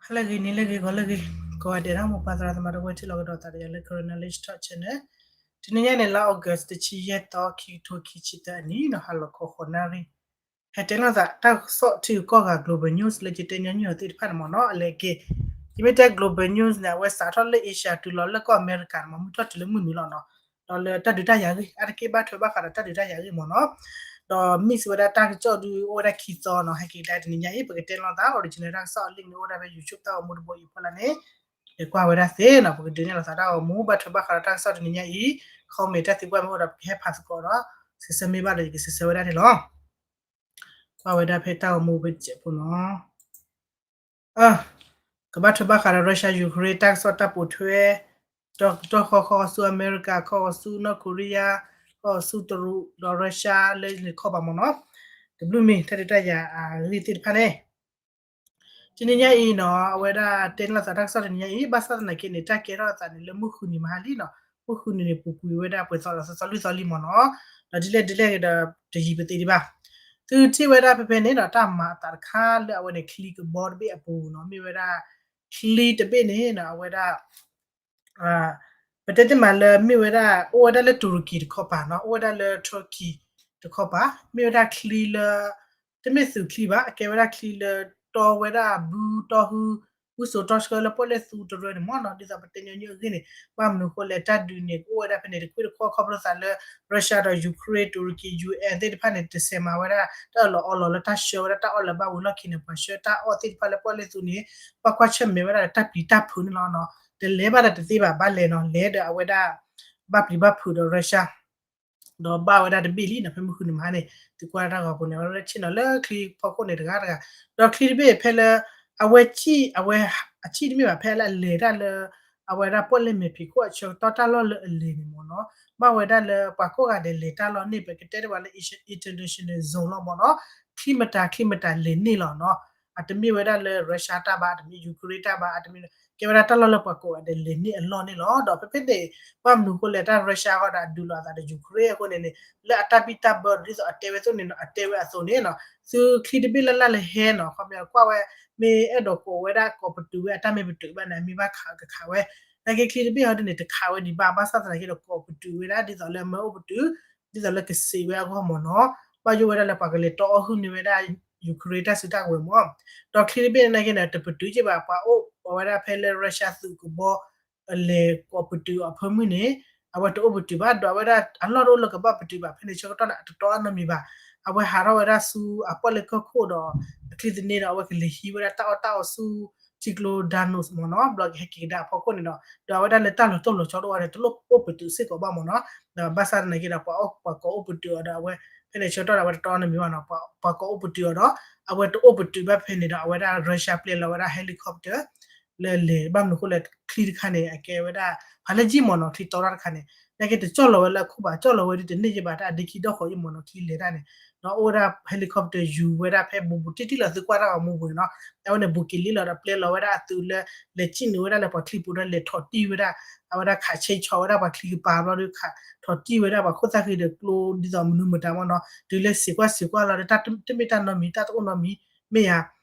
ဟါလၢအဂ့ၤ နံၤလၢအဂ့ၤ ဂီၤလၢအဂ့ၤ ကိးဂၤဒဲး ဒီမိၢ်ပၢ်သရၣ်သမါ ဒီပုၢ်ဝဲၢ်ထံလီၢ်ကဒီးသးဒီး ယၤလၢ Karen Knowledge Talk Channel တနံၤညါန့ၣ် လါ August တဆံယဲၢ်သီ ခံကထိခံဆံသၢအနံၣ်နီၤ ဟါလီၤခီဃိးနၣ်ရံၣ် ဟဲတဲလီၤသးတၢ်ကစီၣ်ထံဂုၤကီၢ်ဂၤ global news လၢယတဲညီနုၢ်အီၤသ့ၣ်တဖၣ်န့ၣ်မ့ၢ်နီၤ အလဲၤက့ၤ ယမ့ၢ်တဲ global news န့ၣ် အဝဲစးထီၣ်လၢ Asia တုၤလီၤလၢကီၢ်အမဲရကၤန့ၣ်မ့ၢ် မုၢ်ထီၣ်တုၤလၢမုၢ်နုာ်လီၤနီၤ ဒီးလၢတၢ်ဒုးတၢ်ယၤအဂ့ၢ် အါတက့ၢ်ဘၣ်ထွဲဘၣ်ဃးဒီးတၢ်ဒုးတၢ်ယၤအဂ့ၢ်မ့ၢ်နီၤ ဒီး mix ဝဲဒၣ်တၢ်ကစီၣ်ဒုးအိၣ်ဝဲဒၣ်ခံသီနီၤ ဟဲက့ၤကဒါတနံၤညါအံၤ ပကတဲလီၤသး original တၢ်ကစီၣ်အ link န့ၣ် အိၣ်ဝဲဒၣ်ဖဲ YouTube တၢ်ဂီၤမူတဘိအံၤအဖီလာ်န့ၣ် လဲၤကွၢ်ဝဲဒၣ်သ့နီၤ ပကဒုးနဲၣ်လီၤသးတၢ်ဂီၤမူ ဘၣ်ထွဲဘၣ်ဃးဒီးတၢ်ကစီၣ်တနံၤညါအံၤ comment တၢ်သံကွၢ်မ့ၢ်အိၣ်ဒီး ပကဟဲဖးသကိးဒီး ဆၢဆၢမ့ၢ်ဘၣ်ဒီး ယကဆၢဆၢဝဲဒၣ်န့ၣ်လီၤ ကွၢ်ဝဲဒၣ်ဖဲတၢ်ဂီၤမူပကဲးဖိနီၤ ကဘၣ်ထွဲဘၣ်ဃးဒီး Russia Ukraine တၢ်ကစီၣ်တၢ်ပိာ်ထွဲ ဒီးကတီၢ်ဃီခီဆူအမဲရကၤ ခီဆူနီၢ်ခိရံယါ ခီဆူတရူး ဒီး Russia လၢန့ၣ်ခီပၤမ့ၢ်နီၤ တဘျုးမ့ၢ်တၢ်ဒုးတၢ်ယၤအဂ့ၢ်သ့ၣ်တဖၣ်န့ၣ် တနံၤညါအံၤနီၤ အဝဲဒၣ်တဲန့ၢ်လီၤသးတၢ်ကစီၣ်တနံၤညါအံၤ ဘၣ်ဆၣ်သနာ်က့န့ၣ် တၢ်ကဲထီၣ်အသးန့ၣ် လၢမုၢ်ဃုနံၤမဟါလံနီၤ မုၢ်ဃုနံၤန့ၣ် ပူၤကွံာ်ဝဲဒၣ်ပှဲၤသီဒီးသီသီလွံၢ်သီလံမ့ၢ်နီၤ ဒီးဒ်လဲၣ်ဒ်လဲၣ်ဂ့ၤဒီး တယံာ်ပသ့ဒံးဘၣ် သုထံၣ်ဝဲဒၣ်ဖဲဖဲန့ၣ်ဒီး တၢ်မၤအသးတခါလၢအဝဲန့ၣ် ချံကဘီတဘ့ၣ်အပူၤနီၤ မ့ၢ်ဝဲဒၣ် ချံတဘ့ၣ်န့ၣ်နီၤ အဝဲဒၣ် ပတဲသ့မးလၢမ့ၢ်ဝဲဒၣ် အိၣ်ဝဲဒၣ်လၢတူရကံတခီပၤနီၤ အိၣ်ဝဲဒၣ်လၢ Turkey တခီပၤ မ့ၢ်ဝဲဒၣ်ချံလၢ တမ့ၢ်သုးချံဘၣ် အကဲဝဲဒၣ်ချံလၢ တီဝဲဒၣ်ဘုတီဟူ ဝံစိာ်တီဆှၢလၢပီၣ်လဲၣ်သူတရၢန့ၣ်မ့ၢ်နီၤ ဒ်သိးပတဲညီနုၢ်အဂ့ၢ်န့ၣ် ဘၣ်မနုၤဃိလဲၣ် တၢ်ဒုးန့ၣ် ကအိၣ်ဝဲဒၣ်ဖဲန့ၣ် တခွ့ၣ်တခီခီဖျိသးလၢ Russia ဒီး Ukraine တူရကံ ယူၣ်အဲၣ် သ့ၣ်တဖၣ်န့ၣ် တဆဲးမၤဝဲဒၣ် တၢ်အၢၣ်လီၤအီလီၤလၢတၢ်ဆှၢဝဲဒၣ်တၢ်အီၣ်လၢၤဘၣ်ဝံၤလီၢ်ခံန့ၣ် ပှၤဆှၢတၢ်အီၣ်သ့ၣ်တဖၣ်လၢပီၣ်လဲၣ်သူန့ၣ် ဘၣ်ကွၢ်ဆၢၣ်မဲာ်ဝဲဒၣ်ဒီးတၢ်ပျံၤတၢ်ဖုးန့ၣ်လီၤနီၤ တလဲၤဘၣ်ဒီးတသ့ဘၣ် ဘၣ်လဲၤနီၤ လဲၤဒီးအဝဲဒၣ် ဘၣ်ပျံၤဘၣ်ဖုးဒီး Russia ဒီးဘၣ်ဝဲဒၣ်တဘ့ၣ်လံနီၤ ဖဲမုၢ်ဃုနံၤမဟါန့ၣ် သုကွၢ်တၢ်ဂီၤပူၤန့ၣ် အဝဲဒၣ်ဆ့ၣ်နီၤလၢချံဖီခိၣ်န့ၣ်တဂၤတဂၤ ဒီးချံတဘ့ၣ်ဖဲလၢ အဝဲစံၣ် အဝဲ အစံၣ်တမ့ၢ်ဘၣ် ဖဲလၢအလဲၤတၢ်လၢ အဝဲဒၣ်ပီၣ်လဲၣ်မဲာ်ဖံးခိၣ်အဆၢကတီၢ်တၢ်လီၢ်လၢအလဲၤန့ၣ်မ့ၢ်နီၤ ဘၣ်ဝဲဒၣ်လၢပှၤကိးဂၤဒဲးလဲၤတၢ်လီၢ်န့ၣ် ပကတဲတ့ၢ်ဝဲလၢ international zone လီၤမ့ၢ်နီၤ ချံမတၤချံမတၤလဲၤန့ၢ်လီၤနီၤ အတမ့ၢ်ဝဲဒၣ်လၢ Russia တၢ်ဘၣ် အတမ့ၢ် Ukraine တၢ်ဘၣ် အတမ့ၢ် ကဲဝဲဒၣ်တၢ်လီၢ်လၢပှၤကိးဂၤဒဲးလဲၤန့ၢ်အလီၢ်န့ၣ်လီၤ ဒီးဖဲဖဲန့ၣ် ဘၣ်မနုၤအဃိလဲၣ် တၢ် Russia အဂီၢ်ဒီးအဒုးလိာ်အသးဒီး Ukraine အဃိန့ၣ်န့ၣ် လၢအတၢ်ဘံၣ်တၢ်ဘၢဒ်သိးအတဲဝဲသိးန့ၣ်နီၤ အတဲဝဲအသိးန့ၣ်နီၤ သုချံတဘ့ၣ်လၢ်လၢ်လၢဟဲနီၤ ခီပညီကွၢ်ဝဲ မ့ၢ်အဲၣ်ဒိးကိးဝဲဒၣ်ကိးပတုာ်ဝဲအတၢ်မ့ၢ်ပတုာ်ဘၣ်န့ၣ် အမ့ၢ်ဘၣ်ခးကခးဝဲ နာ်က့ချံတဘ့ၣ်ဟီဒ်န့ၣ် တခးဝဲဒံးဘၣ် ဘၣ်ဆၣ်သနာ်က့ဒီးကိးပတုာ်ဝဲဒၣ် ဒ်သိးလၢအမၢအိၣ်ပတုာ် ဒ်သိးလၢကစံးဝဲအဂီၢ်မ့ၢ်နီၤ ဘၣ်ယိၣ်ဝဲဒၣ်လၢပှၤကလဲၤတီအီၣ်ဟုၣ်န့ၢ်ဝဲဒၣ် Ukraine တၢ်စုတၢ်ကဝဲၤမ့ၢ် ဒီးချံတဘ့ၣ်နာ်က့န့ၣ် တပတုာ်က့ဘၣ် ပှၤအိၣ်ဝဲဒၣ်ဖဲလၢ Russia သုးကဘီ လဲၤကိးပတုာ်အီၤဖၢမုၢ်န့ၣ် အဝဲတအိၣ်ပတုာ်ဘၣ် ဒီးအဝဲဒၣ်အလီၢ်တအိၣ်လၢကဘၣ်ပတုာ်ဘၣ် ဖဲန့ၣ်ဆၢကတီၢ်န့ၣ် အတတီအနီတမံၤဘၣ် အဝဲဟးထီၣ်ဝဲဒၣ်ဆူအပီၣ်လဲၣ်ကီၢ်ခိၣ်ဒီး အချံသန့ဒီး အဝဲကလဲၤဟံးဝဲဒၣ်တၢ်အီၣ်တၢ်အီဆူ ထံကျိ Danube မ့ၢ်နီၤ ဘျီကဟဲက့ၤကဒါအဖီခိၣ်န့ၣ်ဒီး ဒီးအဝဲဒၣ်လၢတၢ်လီၤတိၢ်လီၤဆီတအိၣ်ဝဲန့ၣ် တလိၣ်အိၣ်ပတုာ်စ့ၢ်ကီးဘၣ်မ့ၢ်နီၤ ဒီးဘၣ်ဆၣ်သနာ်က့ဒီး ပှၤအိၣ်ပှၤကိးအိၣ်ပတုာ်အီၤဒီးအဝဲ ဖဲန့ၣ်ဆၢကတီၢ်ဒီးအဝဲတတီအီနီတမံၤဘၣ်နီၤ ပှၤကိးအိၣ်ပတုာ်အီၤဒီး အဝဲတအိၣ်ပတုာ်ဘၣ်ဖဲန့ၣ်ဒီး အဝဲဒၣ် Russia ပျဲလီၤဝဲဒၣ် helicopter လၢလဲၤ ဘၣ်မနုၤအဃိလဲၣ် ချံတခါန့ၣ် အကဲဝဲဒၣ် ဖးလၢယံၣ်မ့ၢ်နီၤ ချံတီတၢ်တခါန့ၣ် နာ်က့တကၠီၣ်လီၤဝဲလၢအခိၣ်ဘၣ် ကၠီၣ်လီၤဝဲဒ်တန့ၢ်ယဘၣ် တၢ်အဒ့ခံဒီၣ်ဃီၤယံၣ်မ့ၢ်နီၤ ချံလဲၤတၢ်န့ၣ် ဒီးအိၣ်ဝဲဒၣ် helicopter ယူၤဝဲဒၣ်ဖဲဘူးဘူးတံၢ်တံၢ်လီၤ သုကွၢ်တၢ်ဂီၤမူပူၤန့ၣ်နီၤ အဝဲန့ၣ် ဘူးက့ၤလံလီၤဒီး ပျဲလီၤဝဲဒၣ်အသုးလၢ လဲၤစံၣ်နုာ်ဝဲဒၣ်လၢပှၤချံပူၤဒီး လဲၤထီၣ်တံၢ်ဝဲဒၣ် အဝဲဒၣ်ခးဆဲးဆီးဝဲဒၣ်ပှၤချံကပၤဘျီဒီး ခးထီၣ်တံၢ်ဝဲဒၣ်ပှၤခိၣ်သၣ်ဃံဒီးကျိဒ်သိးမနုၤမတၤမ့ၢ်နီၤ တုၤလၢစံးကွၢ်စံးကွၢ်လီၤဒီး တၢ်တမ့ၢ်တၢ်နီတမံၤ တၢ်တအိၣ်နီတမံၤ မ့ၢ်ယါ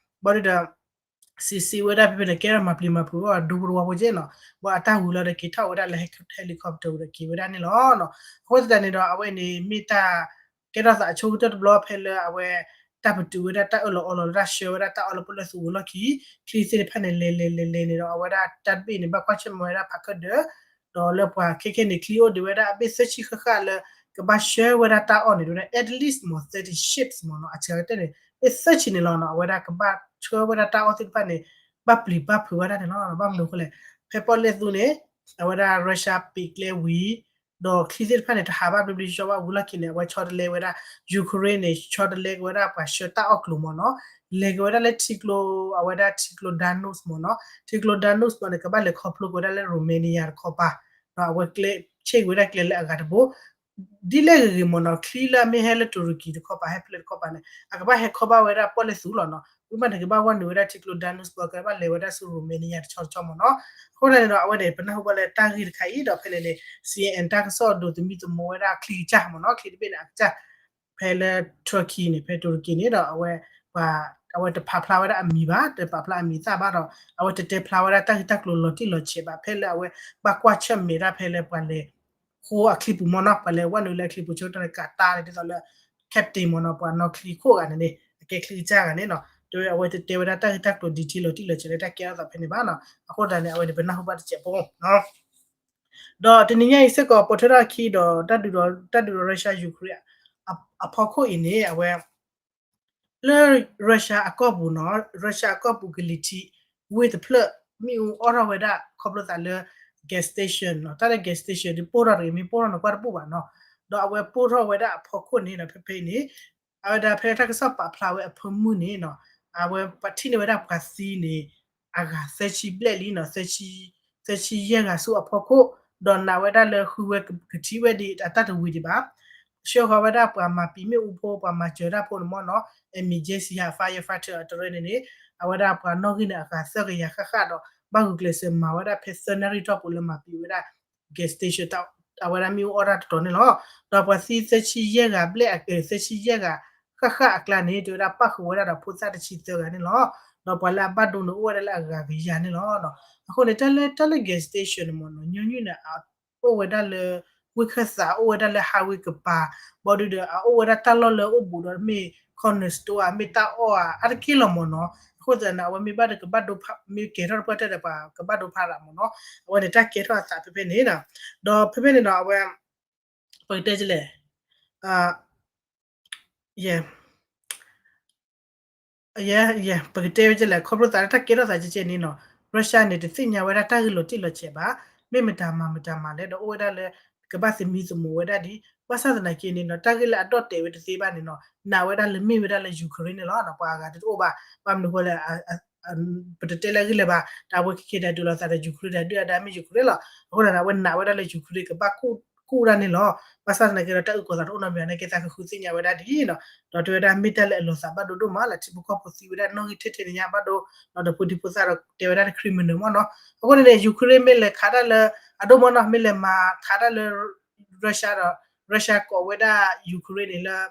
ဘျီဒီး စံးစံးဝဲဒၣ်ဖဲဖဲန့ၣ် ကဲထီၣ်မၤပျံၤမၤဖုးအီၤဒူပရဝီဖိက့နီၤ ဘၣ်အတၢ်ဝံၤလီၤဒီးက့ၤထီၣ်ဝဲဒၣ်လၢ helicopter ဒီးက့ၤဝဲဒၣ်န့ၣ်လီၤ. အဃိသတးန့ၣ်ဒီး အဝဲန့ၣ်မ့ၢ်တၢ်ကဲထီၣ်သးအဆိကတၢၢ်တဘျီဖဲလၢအဝဲ တၢ်ပတုာ်ဝဲဒၣ်တၢ်အၢၣ်လီၤအီလီၤလၢတၢ်ဆှၢဝဲဒၣ်တၢ်အီၣ်လၢပီၣ်လဲၣ်သူဝံၤလီၢ်ခံ ချံသ့ၣ်တဖၣ်န့ၣ် လဲၤလဲၤလဲၤလဲၤန့ၣ်ဒီး အဝဲဒၣ်တၢ်တဘ့ၣ်န့ၣ် ဘၣ်ကွၢ်ဆၢၣ်မဲာ်ဝဲဒၣ်ဖးခၢၣ်ဒၢး ဒီးလၢပှၤခဲခဲန့ၣ် ချံအိၣ်ဒံးဝဲဒၣ်အဘ့ၣ်သၢဆံဃၣ်ဃၣ်လၢ ကဘၣ်ဆှၢဝဲဒၣ်တၢ်အီၣ်န့ၣ် ဝဲဒၣ် at least မ့ၢ် thirty ships မ့ၢ်နီၤ အစှၤကတၢၢ်န့ၣ် ဘ့ၣ်သၢဆံန့ၣ်လီၤနီၤ အဝဲဒၣ်ကဘၣ်ဆှၢဝဲဒၣ်တၢ်အီၣ်သ့ၣ်တဖၣ်န့ၣ် ဘၣ်ပျံၤဘၣ်ဖုးဝဲဒၣ်န့ၣ်လီၤ. ဘၣ်မနုၤအဃိလဲၣ် ဖဲပီၣ်လဲၣ်သူန့ၣ် အဝဲဒၣ် Russia ပံာ်ကျဲဝံၤ ဒီးချံသ့ၣ်တဖၣ်န့ၣ် တဟးဘၣ်ဘျ့ဘျ့ဆှီဆှီဘၣ်ဝံၤလီၢ်ခံန့ၣ် အဝဲဆီတလဲဝဲဒၣ် Ukraine န့ၣ် ဆီတလဲက့ၤဝဲဒၣ်ပှၤဆှၢတၢ်အီၣ်ကျိၤမ့ၢ်နီၤ လဲၤက့ၤဝဲဒၣ်လၢထံကျိ အဝဲဒၣ်ထံကျိ Danube မ့ၢ်နီၤ ထံကျိ Danube မ့ၢ်န့ၣ် ကဘၣ်လဲၤခီဖျိက့ၤဝဲဒၣ်လၢ Romania တခီပၤ အဝဲဆ့ၣ်က့ၤဝဲဒၣ်ကျဲလၢအဂၤတဘိ ဒ်လဲၣ်ဂ့ၤဂ့ၤမ့ၢ်နီၤ ချံလၢအမ့ၢ်ဟဲလၢ တူရကံ တခီပၤ ဟဲဖျဲၣ်တခီပၤန့ၣ် အကဘၣ်ဟဲခီဘၣ်ဝဲဒၣ်ပီၣ်လဲၣ်သူလီၤနီၤ ဝံၤမးန့ၣ် ကဘၣ်ဝဲနုာ်ဝဲဒၣ်ထံကျိ Danube ကဘၣ်လဲၤဝဲဒၣ်ဆူ Romania တဆီတဆီမ့ၢ်နီၤ အဃိန့ၣ်ဒီး အဝဲန့ၣ် ပနၢ်ဟူဘၣ်လၢတၢ်ဂ့ၢ်တခါအံၤဒီးဖဲန့ၣ်န့ၣ် စီအန်အန် တၢ်ကစီၣ်ဒိးသမံသမိးဝဲဒၣ်ချံကစၢ်မ့ၢ်နီၤ ချံတဘ့ၣ်န့ၣ်အကစၢ် ဖဲလၢ Turkey န့ၣ် ဖဲတူရကံန့ၣ်ဒီး အဝဲ ပှၤ အဝဲတပာ်ဖျါဝဲဒၣ်အမံၤဘၣ်, တပာ်ဖျါအမံၤသၣ်ဘၣ်ဒီး အဝဲတတဲဖျါဝဲဒၣ်တၢ်ဂ့ၢ်တၢ်ကျိၤလီၤတံၢ်လီၤဆဲးဘၣ် ဖဲလၢအဝဲဘၣ်ကွၢ်ဆၢၣ်မဲာ်တၢ်ဖဲလၢပှၤလဲၤ ဃိအချံပူၤမ့ၢ်နီၤ, ပှၤလဲၤဝဲနုာ်လၢအချံပူၤဆိတၢ်န့ၣ် ကးတၢ်န့ၣ် ဒ်သိးလၢ captain မ့ၢ်နီၤ, ပှၤနီၣ်ချံခိၣ်ဂၤန့ၣ်န့ၣ် အကဲချံကစၢ်ဂၤန့ၣ်နီၤ, တဲဝဲအဝဲတတဲဝဲဒၣ်တၢ်ဂ့ၢ်တၢ်ကျိၤ detail လီၤတံၢ်လီၤဆဲးလၢတၢ်ကဲထီၣ်သးဖဲန့ၣ်ဘၣ်နီၤ, အဃိသတးန့ၣ် အဝဲန့ၣ်ပနၢ်ဟူဘၣ်တစဲးဖိ ဒီးတနံၤညါအံၤစ့ၢ်ကီး ပိာ်ထွဲထီၣ်အခံဒီး တၢ်ဒုးဒီး Russia Ukraine အဖီခိၣ်အံၤန့ၣ် အဝဲ လၢ Russia အကီၢ်ပူၤနီၤ, Russia အကီၢ်ပူၤကလံၤထံး ဝ့ၢ်တဖျၢၣ် မ့ၣ်အူအီၣ်ထီၣ်ဝဲဒၣ် ခီဖျိသးလၢ gas station နီၤ, တၢ်လၢ gas station ဒ်ပိၢ်ထီၣ်တဂ့ၤ မ့ၢ်ပိၢ်ထီၣ်န့ၣ်ကွၢ်တဘူၣ်ဘၣ်နီၤ, ဒီးအဝဲပိၢ်ထီၣ်ဝဲဒၣ်အဖီခိၣ်န့ၣ်နီၤ ဖဲဖဲအံၤန့ၣ် အဝဲဒၣ်ဖဲတၢ်ကစီၣ်ပာ်ဖျါဝဲအဖၢမုၢ်န့ၣ်နီၤ, အဝဲပှၤထံၣ်န့ၢ်ဝဲဒၣ်ပှၤသံန့ၣ် အဂၤသၢဆံဘျဲၣ်လံနီၤ, သၢဆံယဲၢ်ဂၤဆူအဖီခိၣ်, ဒီးနာ်ဝဲဒၣ်လၢဃုဝဲကထံၣ်ဝဲဒံးအတၢ်တဝံၤဒံးဘၣ်, ဆှၢဃီၤဝဲဒၣ်ပှၤမၤပံာ်မ့ၣ်အူဖိ ပှၤမၤစၢၤတၢ်ဖိန့ၣ်မ့ၢ်နီၤ, emergency ဟး firefighter အတရၢန့ၣ်န့ၣ်, အဝဲဒၣ်ပှၤနီၣ်ဂံၢ်န့ၣ်အဂၤသၢကယၤဃၣ်ဃၣ်ဒီး ဘၣ်ဂုာ်ကျဲးစၢးမၤဝဲဒၣ်ဖဲသၢနၣ်ရံၣ်တီၢ်ပူၤလၢမၤပံာ်ဝဲဒၣ် gas station အဝဲဒၣ်မ့ၣ်အူအီၣ်တၢ်တတီၤန့ၣ်လီၤ. ဒီးပှၤသံသၢဆံယဲၢ်ဂၤဘျဲၣ်အက သၢဆံယဲၢ်ဂၤဃၣ်ဃၣ်အကျါန့ၣ် တဲဝဲဒၣ်ပၣ်ဃုာ်ဝဲဒၣ်ဒီးဖိသၣ်တဆံသၢဂၤန့ၣ်လီၤ. ဒီးပှၤလၢအဘၣ်ဒိန့ၣ်အိၣ်ဝဲဒၣ်လၢအဂၤကယၤန့ၣ်လီၤ. အဃိန့ၣ် တၢ်လၢ တၢ်လၢ gas station န့ၣ်မ့ၢ်နီၤ ညီနုၢ်န့ၣ် အိၣ်ဝဲဒၣ်လၢ ဝ့ၢ်ခၢၣ်သး အိၣ်ဝဲဒၣ်လၢ highway ကပၤ ဘၣ်ဒုဒီး အအိၣ်ဝဲဒၣ်တၢ်လီၢ်လၢအိၣ်ဘူးဒီးမ့ၢ် corner store ဧါ မ့ၢ်တၢ်အီၣ်ဧါ အါတက့ၢ်လီၤမ့ၢ်နီၤ. အဃိသတးန့ၣ် အဝဲမ့ၢ်ဘၣ်ဒီးကဘၣ်ဒိဖး မ့ၢ်ကဲထီၣ်တပှၢ်တၢၢ်ဒီးပှၤကဘၣ်ဒိဖးဒၣ်မ့ၢ်နီၤ. အဝဲန့ၣ်တၢ်ကဲထီၣ်အသးဖဲဖဲန့ၣ်နီၤ. ဒီးဖဲဖဲန့ၣ်နီၤ အဝဲ ပကတဲကလဲၣ် ယဲ ယဲ ပကတဲဝဲကလဲၣ် ခီဖျိသးလၢတၢ်ကဲထီၣ်သးကဲကဲန့ၣ်နီၤ Russia န့ၣ် တသ့ၣ်ညါဝဲဒၣ်တၢ်ဂ့ၢ်လီၤတံၢ်လီၤဆဲးဘၣ်, မ့ၢ်မတၤမၤမတၤမၤလဲၣ် ဒီးအိၣ်ဝဲဒၣ်လၢ ကဘၣ်သမံသမိးဝဲဒၣ်ဒ် ဘၣ်ဆၣ်သနာ်က့န့ၣ်နီၤ တၢ်ဂ့ၢ်လၢအဒီၣ်တဲာ်ဝဲတသ့ဘၣ်န့ၣ်နီၤ နာ်ဝဲဒၣ်လၢမ့ၢ်ဝဲဒၣ်လၢ Ukraine န့ၣ်လီၤ. ပှၤအဂၤတအိၣ်ဘၣ် ဘၣ်မနုၤဃိလဲၣ် ပတတဲလၢအဂ့ၢ်လၢၤဘၣ် တၢ်အဝဲခဲခဲဒၣ်ဒုးလိာ်သးဒီး Ukraine ဒၣ်ဒုးအဒၣ်မ့ၢ် Ukraine လီၤ. အဃိန့ၣ် အဝဲနာ်ဝဲဒၣ်လၢ Ukraine ကဘၣ်ကူၣ်တၢ်န့ၣ်လီၤ. ဘၣ်ဆၣ်သနာ်က့ဒီး တၢ်အုၣ်ကီၤသးတအိၣ်နီတမံၤန့ၣ် ကဲသးကဃုသ့ၣ်ညါဝဲဒၣ်ဒ်နီၤ ဒီးတဲဝဲဒၣ်မ့ၢ်တၢ်လၢအလိာ်သးဘၣ်ဒိဒိၣ်မးလၢ ထံဖိကီၢ်ဖိသံဝဲဒၣ်နီၣ်ဂံၢ်ထဲထဲန့ၣ်ညါဘၣ်ဒိ ဒီးဖိဒံဖိသၣ်ဒီးတဲဝဲဒၣ်လၢ criminal မ့ၢ်နီၤ. အဃိန့ၣ်န့ၣ် Ukraine မ့ၢ်လဲၤခးတၢ်လၢ အဒိၣ်မ့ၢ်နီၤ မ့ၢ်လဲၤမၤခးတၢ်လၢ Russia ဒီး Russia ကိးဝဲဒၣ် Ukraine န့ၣ်လၢ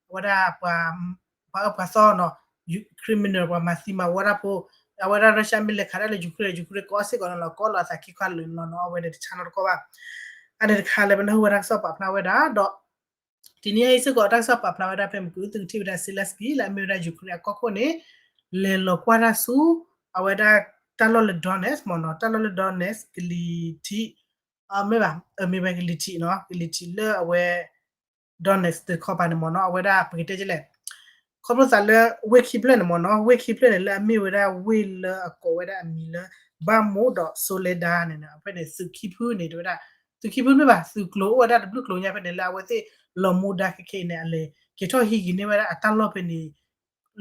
အဝဲဒၣ် ပှၤအၢပှၤသီနီၤ criminal ပှၤမၤသံမၤဝီတၢ်ဖိ အဝဲဒၣ် Russia မ့ၢ်လဲၤခးတၢ်လၢ Ukraine Ukraine ကိးစ့ၢ်ကီးန့ၣ်လီၤ ကိးလီၤအသးခံခါလၢာ်လီၤနီၤ အဝဲန့ၣ်တဆါနီတကီၢ်ဘၣ်. အန့ၣ်တခါလၢပနၢ်ဟူဝဲဒၣ်ကစီၣ်ပာ်ဖျါဝဲဒၣ်ဒီး တနံၤအံၤစ့ၢ်ကီးတၢ်ကစီၣ်ပာ်ဖျါဝဲဒၣ်ဖဲမုၢ်ကု သုကထံၣ်ဝဲဒၣ် Zelensky လၢအမ့ၢ်ဝဲဒၣ် Ukraine အကီၢ်ခိၣ်န့ၣ် လဲၤလီၤကွၢ်တၢ်ဆူ အဝဲဒၣ်တၢ်လီၢ်လၢ Donetsk မ့ၢ်နီၤ တၢ်လီၢ်လၢ Donetsk ကလံၤထံး မ့ၢ်ဘၣ် မ့ၢ်ဝဲကလံၤထံးနီၤ ကလံၤထံးလၢအဝဲ Donetsk တခီပၤန့ၣ်မ့ၢ်နီၤ အဝဲဒၣ်ပကတဲကလဲၣ် ခီဖျိသးလၢဝ့ၢ်ခံဖျၢၣ်န့ၣ်မ့ၢ်နီၤ ဝ့ၢ်ခံဖျၢၣ်န့ၣ်လၢအမ့ၢ်ဝဲဒၣ်ဝ့ၢ်လၢအကိးဝဲဒၣ်အမံၤလၢ Bakhmut ဒီး Soledar န့ၣ် ဖဲန့ၣ် သုးခံဖုန့ၣ် တဲဝဲဒၣ် သုးခံဖုမ့ၢ်ဘၣ် သုးကျိၤအိၣ်ဝဲဒၣ်တဘျုးကျိၤညါဖဲန့ၣ် လၢအဝဲသ့ၣ်လီၤမူဒါခဲခဲအံၤန့ၣ် အလဲၤက့ၤထီၣ်ဟံးက့ၤန့ၢ်ဝဲဒၣ်အတၢ်လီၢ်ဖဲန့ၣ်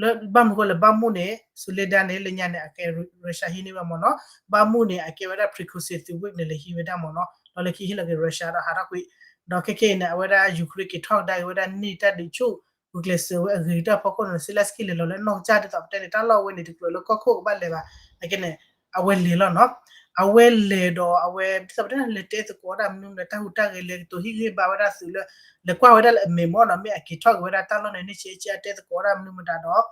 လၢဘၣ်မနုၤဃိလဲၣ် Bakhmut န့ၣ် Soledar န့ၣ် လၢညါန့ၣ် အကဲ Russia ဟံးန့ၢ်ဘၣ်မ့ၢ်နီၤ Bakhmut န့ၣ် အကဲဝဲဒၣ် precursor သုးဝ့ၢ်န့ၣ် လဲၤဟံးဝဲဒၣ်မ့ၢ်နီၤ ဒီးလၢခံဟ့ၣ်လီၤက့ၤ Russia ဒီးဟးထီၣ်ကွံာ် ဒီးခဲခဲအံၤန့ၣ် အဝဲဒၣ် Ukraine က့ၤထီၣ်ကဒါက့ၤဝဲဒၣ်န့ၢ်တၢ်ဒုးဆူၣ် ဂုာ်ကျဲးစၢးဝဲအဂ့ၤကတၢၢ်ဖီခိၣ်န့ၣ် Zelensky လဲၤလီၤလၢနီၢ်ကစၢ်ဒ်သိးပတဲန့ၣ် တၢ်လီၢ်ဝဲန့ၣ် တကြၢးလၢကီၢ်ခိၣ်ကဘၣ်လဲၤဘၣ် အကဲန့ၣ် အဝဲလဲၤလီၤနီၤ အဝဲလဲၤဒီးအဝဲဒ်သိးပတဲန့ၣ် လဲၤတဲသကိးတၢ်မနုၤမနုၤ တၢ်ဟူးတၢ်ဂဲၤ လဲၤကတိၤဟံးဂံၢ်ဘါဝဲဒၣ်သုးလၢ လဲၤကွၢ်ဝဲဒၣ်လၢအမဲာ်မ့ၢ်နီၤ မ့ၢ်အက့ၤထီၣ်က့ၤဝဲဒၣ်တၢ်လီၢ်န့ၣ် န့ၢ်ဆဲးဆဲးအတဲသကိးတၢ်မနုၤမတၤဒီး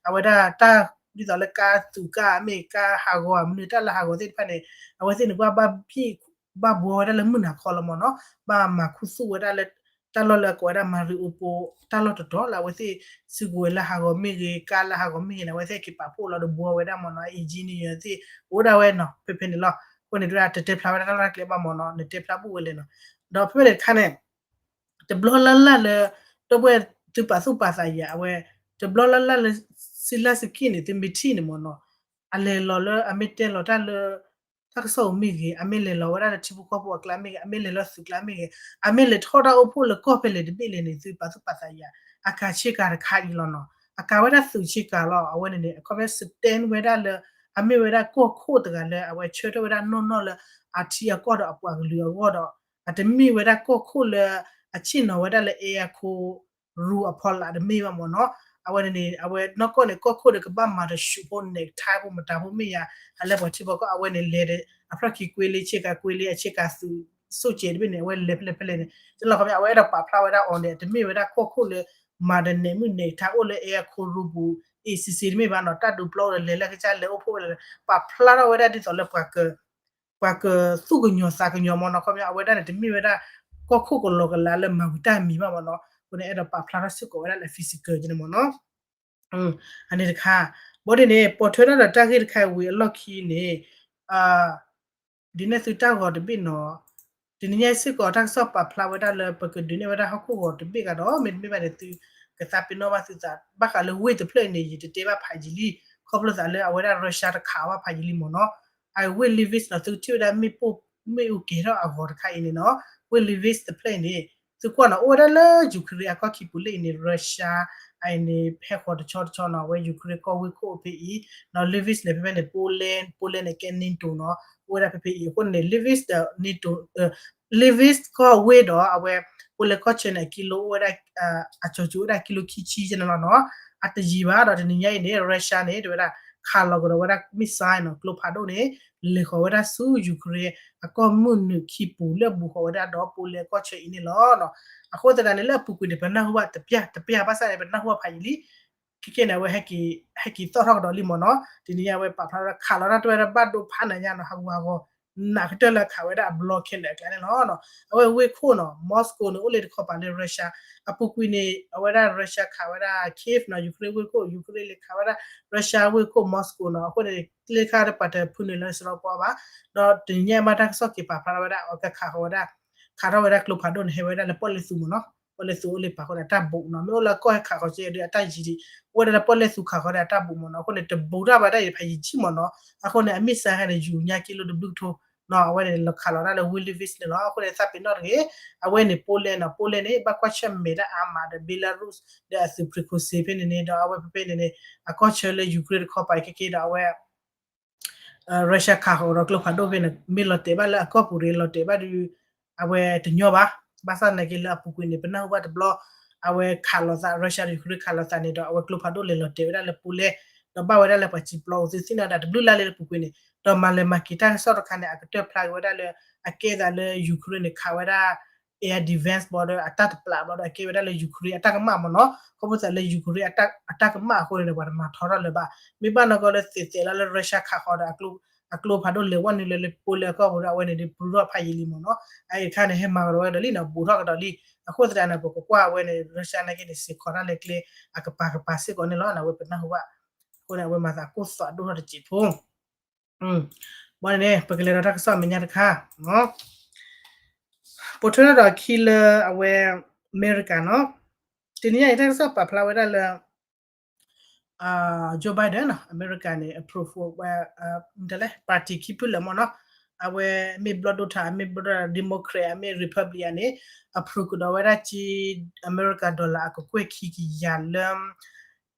အဝဲဒၣ်တၢ် ဒ်သိးလၢကါသုးကါ မ့ၢ်ကါဟးဂီၤမနုၤ တၢ်လၢဟးဂီၤသ့ၣ်တဖၣ်န့ၣ် အဝဲသ့ၣ်န့ၣ် ကွၢ်ဘၣ်ဘံၣ် ဘၣ်ဘှီဝဲဒၣ်လၢမုၢ်နၤခီလီၤမ့ၢ်နီၤ ဘၣ်မၤခူသူၣ်ဝဲဒၣ်လၢ တၢ်လီၢ်လၢအကိးဝဲဒၣ် Mariupol တၢ်လီၢ်တတီၤလၢအဝဲသ့ၣ် စုကဝဲၤလၢဟးဂီၤမ့ၢ်ဂ့ၤ ကါလၢဟးဂီၤမ့ၢ်ဂ့ၤန့ၣ် အဝဲသ့ၣ်က့ၤပာ်ဖှိၣ်လီၤဒီးဘှီဝဲဒၣ်မ့ၢ်နီၤ engineer သ့ၣ် အိၣ်ဒၣ်ဝဲနီၤ ဖဲဖဲန့ၣ်လီၤ. အဃိန့ၣ် တတဲဖျါဝဲဒၣ်တၢ်လီၢ်တၢ်ကျဲဘၣ်မ့ၢ်နီၤ နတဲဖျါဘူးဝဲလဲၣ်နီၤ ဒီးဖဲဖဲန့ၣ်တခါန့ၣ် တဘျီလၢ်လၢ်လၢ ဒီပုၢ်ဝဲၢ်သုပာ်သူၣ်ပာ်သးယၤ အဝဲ တဘျီလၢ်လၢ်လၢ Zelensky န့ၣ် သုမ့ၢ်ထံၣ်န့ၣ်မ့ၢ်နီၤ အလဲၤလီၤလၢအမ့ၢ်တဲလီၤတၢ်လၢ တၢ်ကစီၣ်ဧိၤမ့ၢ်ဂ့ၤ အမ့ၢ်လဲၤလီၤဝဲဒၣ်လၢထံဖိကီၢ်ဖိအကျါမ့ၢ်ဂ့ၤ အမ့ၢ်လဲၤလီၤသုးကျါမ့ၢ်ဂ့ၤ အမ့ၢ်လဲၤထီၣ်တၢ်အိၣ်ဖှိၣ်လၢကီၢ်ဖဲလဲၣ်တဘ့ၣ်လဲၣ်န့ၣ် သုပာ်သူၣ်ပာ်သးယၤ အကၤဆ့ကၤတခါအံၤလီၤနီၤ အကၤဝဲဒၣ်သုးဆ့ကၤလီၤ အဝဲန့ၣ်န့ၣ် အခီပညီ stand ဝဲဒၣ်လၢ အမ့ၢ်ဝဲဒၣ်ကီၢ်ခိၣ်တဂၤလၢ အဝဲဆၢထၢၣ်ဝဲဒၣ်နီၢ်နီၢ်လၢ အထံအကီၢ်ဒီးအပှၤကလုာ်အဂီၢ်ဒီး အတမ့ၢ်ဝဲဒၣ်ကီၢ်ခိၣ်လၢ အဆ့ၣ်နီၤဝဲဒၣ်လၢ အဲအခိ ရူအဖီလာ်တမ့ၢ်ဘၣ်မ့ၢ်နီၤ အဝဲန့ၣ်န့ၣ် အဝဲနီၢ်ကီၢ်န့ၣ် ကီၢ်ခိၣ်ဒီးကဘၣ်မၤတဆူးဖိ necktie ဖိမတၤဖိမ့ၢ်ယၤ အလၢပှၤထံဖိကီၢ် အဝဲန့ၣ်လဲၤဒီး အဖျီၣ်ခံကွ့လံ ဆ့ကၤကွ့လံ အဆ့ကၤသုး စိၣ်ကဲးတဘ့ၣ်န့ၣ် အဝဲလဲၤဖဲလဲၣ်ဖဲလဲၣ်န့ၣ် တလီၤခီပညီ အဝဲအဲၣ်ဒိးပာ်ဖျါဝဲဒၣ်အီၤန့ၣ် တမ့ၢ်ဝဲဒၣ်ကီၢ်ခိၣ်လၢ မၤဒီးနဲးမုၢ် necktie အိၣ်လၢ အဲအခိရူပူၤ အ့ၣ်စံးစ့းတမ့ၢ်ဘၣ်နီၤ တၢ်ဒုးပျီအိၣ်ဒီးလဲၤလၢကစၢ်လဲၤအိၣ်ဖှိၣ်ဝဲလဲၤ ပာ်ဖျါထီၣ်ဝဲဒၣ်ဒ်သိးလၢပှၤက ပှၤကသူၣ်ကညီၤသးကညီၤမ့ၢ်နီၤ ခီပညီအဝဲဒၣ်န့ၣ် တမ့ၢ်ဝဲဒၣ် ကီၢ်ခိၣ်ကလီၤကလးလၢမၤဝံၤတၢ်မံၤဘၣ်မ့ၢ်နီၤ အဃိန့ၣ် အဲၣ်ဒိးပာ်ဖျါထီၣ်စ့ၢ်ကီးဝဲဒၣ်လၢ physical ကန့ၣ်မ့ၢ်နီၤ အန့ၣ်တခါ ဘၣ်ဒ်န့ၣ် ပိာ်ထွဲထီၣ်ဒီးတၢ်ဂ့ၢ်တခါဝံၤအလီၢ်ခံန့ၣ် ဒုးနဲၣ်သုတၢ်ဂီၤတဘ့ၣ်နီၤ တနံၤညါအံၤစ့ၢ်ကီး တၢ်ကစီၣ်ပာ်ဖျါဝဲဒၣ်လၢ ပကဒုးနဲၣ်ဝဲဒၣ်ဟီၣ်ခိၣ်ဂီၤတဘ့ၣ်ဂၤဒီး မ့တမ့ၢ်ဘၣ်န့ၣ် သုကသးပ့ၤနီၣ်ဘၣ်သုသး ဘၣ်ဃးလၢဝ့ၢ်တဖျၢၣ်အံၤန့ၣ် ယတတဲဘၣ်ဖးယံာ်လံ ခီဖျိသးလၢအဝဲဒၣ် Russia တခးဘၣ်ဖးယံာ်လံမ့ၢ်နီၤ အဝ့ၢ် Lviv နီၤ သုကထံၣ်ဝဲဒၣ်မ့ၣ်ပိၢ် မ့ၣ်အူကဲၤထီၣ်အဂီၤတခါအံၤန့ၣ်နီၤ ဝ့ၢ် Lviv တဖျၢၣ်အံၤန့ၣ် သုကွၢ်နီၤ အိၣ်ဝဲဒၣ်လၢ Ukraine အကီၢ်ခံပူၤလၢအံၤန့ၣ် Russia အံၤန့ၣ် ဖဲဃီၤတဆီတဆီနီၤ အဝဲ Ukraine ကီၢ်ဝ့ၢ်ခိၣ်ဖဲအံၤ နီၤ Lviv န့ၣ် ဖဲဖဲန့ၣ် Poland Poland န့ၣ် ကဲ NATO နီၤ အိၣ်ဝဲဒၣ်ဖဲဖဲအံၤ အဃိန့ၣ် Lviv ဒီး NATO Lviv ကီၢ်ဝ့ၢ်ဒီးအဝဲ Poland ကီၢ်ဆၢန့ၣ် အကံလိအိၣ်ဝဲဒၣ် အကၠီၤစူၤဝဲဒၣ်ကံလိခံဆံန့ၣ်လီၤနီၤ အတယံာ်ဘၣ်ဒီးတနံၤညါအံၤန့ၣ် Russia န့ၣ် တဲဝဲဒၣ် ခးလီၤကဒီးဝဲဒၣ် missile နီၤ ကျိဖးဒိၣ်န့ၣ် လဲၤဃီၤဝဲဒၣ်ဆူ Ukraine အကီၢ်မုၢ်နုာ်ခံပူၤလၢအဘူးဃီၤဝဲဒၣ်ဒီး Poland ကီၢ်ဆၢအံၤန့ၣ်လီၤ. အဃိသတးန့ၣ် လၢအပူၤကွံာ်န့ၣ် ပနၢ်ဟူဘၣ်တပျၢ်တပျၢ် ဘၣ်ဆၣ်န့ၣ် ပနၢ်ဟူဘၣ်ဖးယံာ်လံ ခဲကဲန့ၣ် အဝဲ ဟဲက့ၤသီၣ်ထီၣ်ကဒီးလံမ့ၢ်နီၤ တနံၤညါအဝဲပာ်ဖျါထီၣ်ခးလီၤတၢ်တဝဲဒၣ်ဘၣ်ဒိဖးနၤညါနီၤ ဟးဂူာ်ဟးဂီၤ နးကတၢၢ်လၢခးဝဲဒၣ်အဘျီခဲလၢာ်အကျါန့ၣ်လီၤ. အဝဲဝ့ၢ်ခိၣ်နီၤ Moscow န့ၣ် အိၣ်လၢတခီပၤလၢ Russia အပူၤကွံာ်န့ၣ် အဝဲဒၣ် Russia ခးဝဲဒၣ် Kyiv နီၤ Ukraine ဝ့ၢ်ခိၣ် Ukraine လဲၤခးဝဲဒၣ် Russia ဝ့ၢ်ခိၣ် Moscow နီၤ အဃိန့ၣ် ကျဲခါတပှၤတဖုန့ၣ်လၢစရီပီဘၣ် ဒီးတနံၤညါမ့ၢ်တၢ်ကစီၣ်က့ၤပာ်ဖျါထီၣ်ဝဲဒၣ် အကခးဃီၤဝဲဒၣ် ခးထီၣ်ဝဲဒၣ်ကျိဖးဒိၣ်န့ၣ် ဟဲဝဲဒၣ်လၢပီၣ်လဲၣ်သူမ့ၢ်နီၤ ပီၣ်လဲၣ်သူအိၣ်လၢပာ်ဃိဒီးတၢ်ဘူးနီၤ မ့ၢ်အိၣ်လၢကီၢ်ဟဲခးဃီၤကဲဒီးအတၢ်ယံၤဒံး အိၣ်ဝဲဒၣ်လၢပီၣ်လဲၣ်သူခးဃီၤဒီးအတၢ်ဘူးမ့ၢ်နီၤ အဃိန့ၣ် တဘူးတၢ်ဘၣ်ဒၣ်အံၤဖးယံာ်ဆံမ့ၢ်နီၤ အဃိန့ၣ် အမ့ၢ်စါဟဲန့ၣ် ယူၤညါက့လိတဘျုးကထိနီၤ အဝဲန့ၣ် လီၤခးလီၤဒၣ်လၢ Lviv န့ၣ်လီၤ အဃိန့ၣ် သးပ့ၤနီၣ်တဂ့ၤ အဝဲန့ၣ် Poland နီၤ Poland န့ၣ် ဘၣ်ကွၢ်ဆၢၣ်မဲာ်တၢ်အါမးဒီး Belarus ဒီးအသုး Prigozhin ဖဲန့ၣ်န့ၣ် ဒီးအဝဲဖဲဖဲန့ၣ်န့ၣ် အကီၢ်ဆၢလၢ Ukraine တခီပၤခဲကဲဒီးအဝဲ Russia ခးဃီၤဒီးကျိဖးဒိၣ်ဖဲန့ၣ် မ့ၢ်လီၤတဲာ်ဘၣ်လၢအကီၢ်ပူၤရ့ လီၤတဲာ်ဘၣ်ဒီး အဝဲတညီဘၣ် ဘၣ်ဆၣ်သနာ်က့လၢအပူၤကွံာ်န့ၣ် ပနၢ်ဟူဘၣ်တဘျီ အဝဲခးလိာ်သး Russia ဒီး Ukraine ခးလိာ်သးန့ၣ်ဒီး အဝဲကျိဖးဒိၣ်လဲၤလီၤတဲာ်ဝဲဒၣ်လၢ Poland ဒီးဘၣ်ဝဲဒၣ်လၢပှၤစံးပျီအိၣ်သုသ့ၣ်နီၣ်ဒၣ်တဘျုးလါလၢအပူၤကွံာ်န့ၣ် ဒီးမၤလၢမၤက့ၤတၢ်ကစီၣ်တခါန့ၣ် အကတၢၢ်ဖျါက့ၤဝဲဒၣ်လၢ အကဲသးလၢ Ukraine န့ၣ် ခးဝဲဒၣ် air defense ဘျီဒီးအတၢ်တပျးဘျီဒီးအကဲဝဲဒၣ်လၢ Ukraine အတၢ်ကမၣ်မ့ၢ်နီၤ ခီဖျိသးလၢ Ukraine အတၢ်ကမၣ်အဃိန့ၣ် ပှၤတမၤထီထီၣ်လၢၤဘၣ် မ့ၢ်ဘၣ်နီၢ်ကီၢ်လၢသ့ၣ်သဲးလီၤလၢ Russia ခးဃီၤဒီး အကျိဖးဒိၣ်လဲၤဝဲနုာ်လၢ Poland အကီၢ်ပူၤဒီး အဝဲန့ၣ်ဒုးပူၤထီၣ်ဖးယံာ်လံမ့ၢ်နီၤ အအံၤတခါန့ၣ် ဟဲမၤကဒီးဝဲကဒီးလံနီၤ ဘူးထီၣ်ကဒီးလံ အဃိသတးန့ၣ် ပကကွၢ်အဝဲန့ၣ် Russia နာ်က့န့ၣ် စ့ၢ်ကီးတၢ်လဲၤကျဲ အကပၤကပၤစ့ၢ်ကီးန့ၣ်လီၤ အဝဲပနၢ်ဟူဘၣ် အဃိန့ၣ် အဝဲမၤသးကိၢ်သးဒိၣ်ထီၣ်တစဲးဖိ ဘၣ်န့ၣ် ပကလဲၤဒီးတၢ်ကစီၣ်အမဲာ်ညါတခါ ပိာ်ထွဲထီၣ်ဒီးအခံလၢအဝဲ အမဲရကၤနီၤ တနံၤညါအံၤတၢ်ကစီၣ်ပာ်ဖျါဝဲဒၣ်လၢ Joe Biden နီၤ အမဲရကၤန့ၣ် approve ဝဲ party ခံဖုလၢာ်မ့ၢ်နီၤ အဝဲမ့ၢ်ဘျီၣ်ဒိၣ်ထါ အမ့ၢ်ဘျီၣ်ဒိၣ်ထါ Democrat အမ့ၢ် Republican န့ၣ် approve ကဒီးဝဲဒၣ်က့ အမဲရကၤ dollar အကကွဲၢ်ခံကယၤလၢ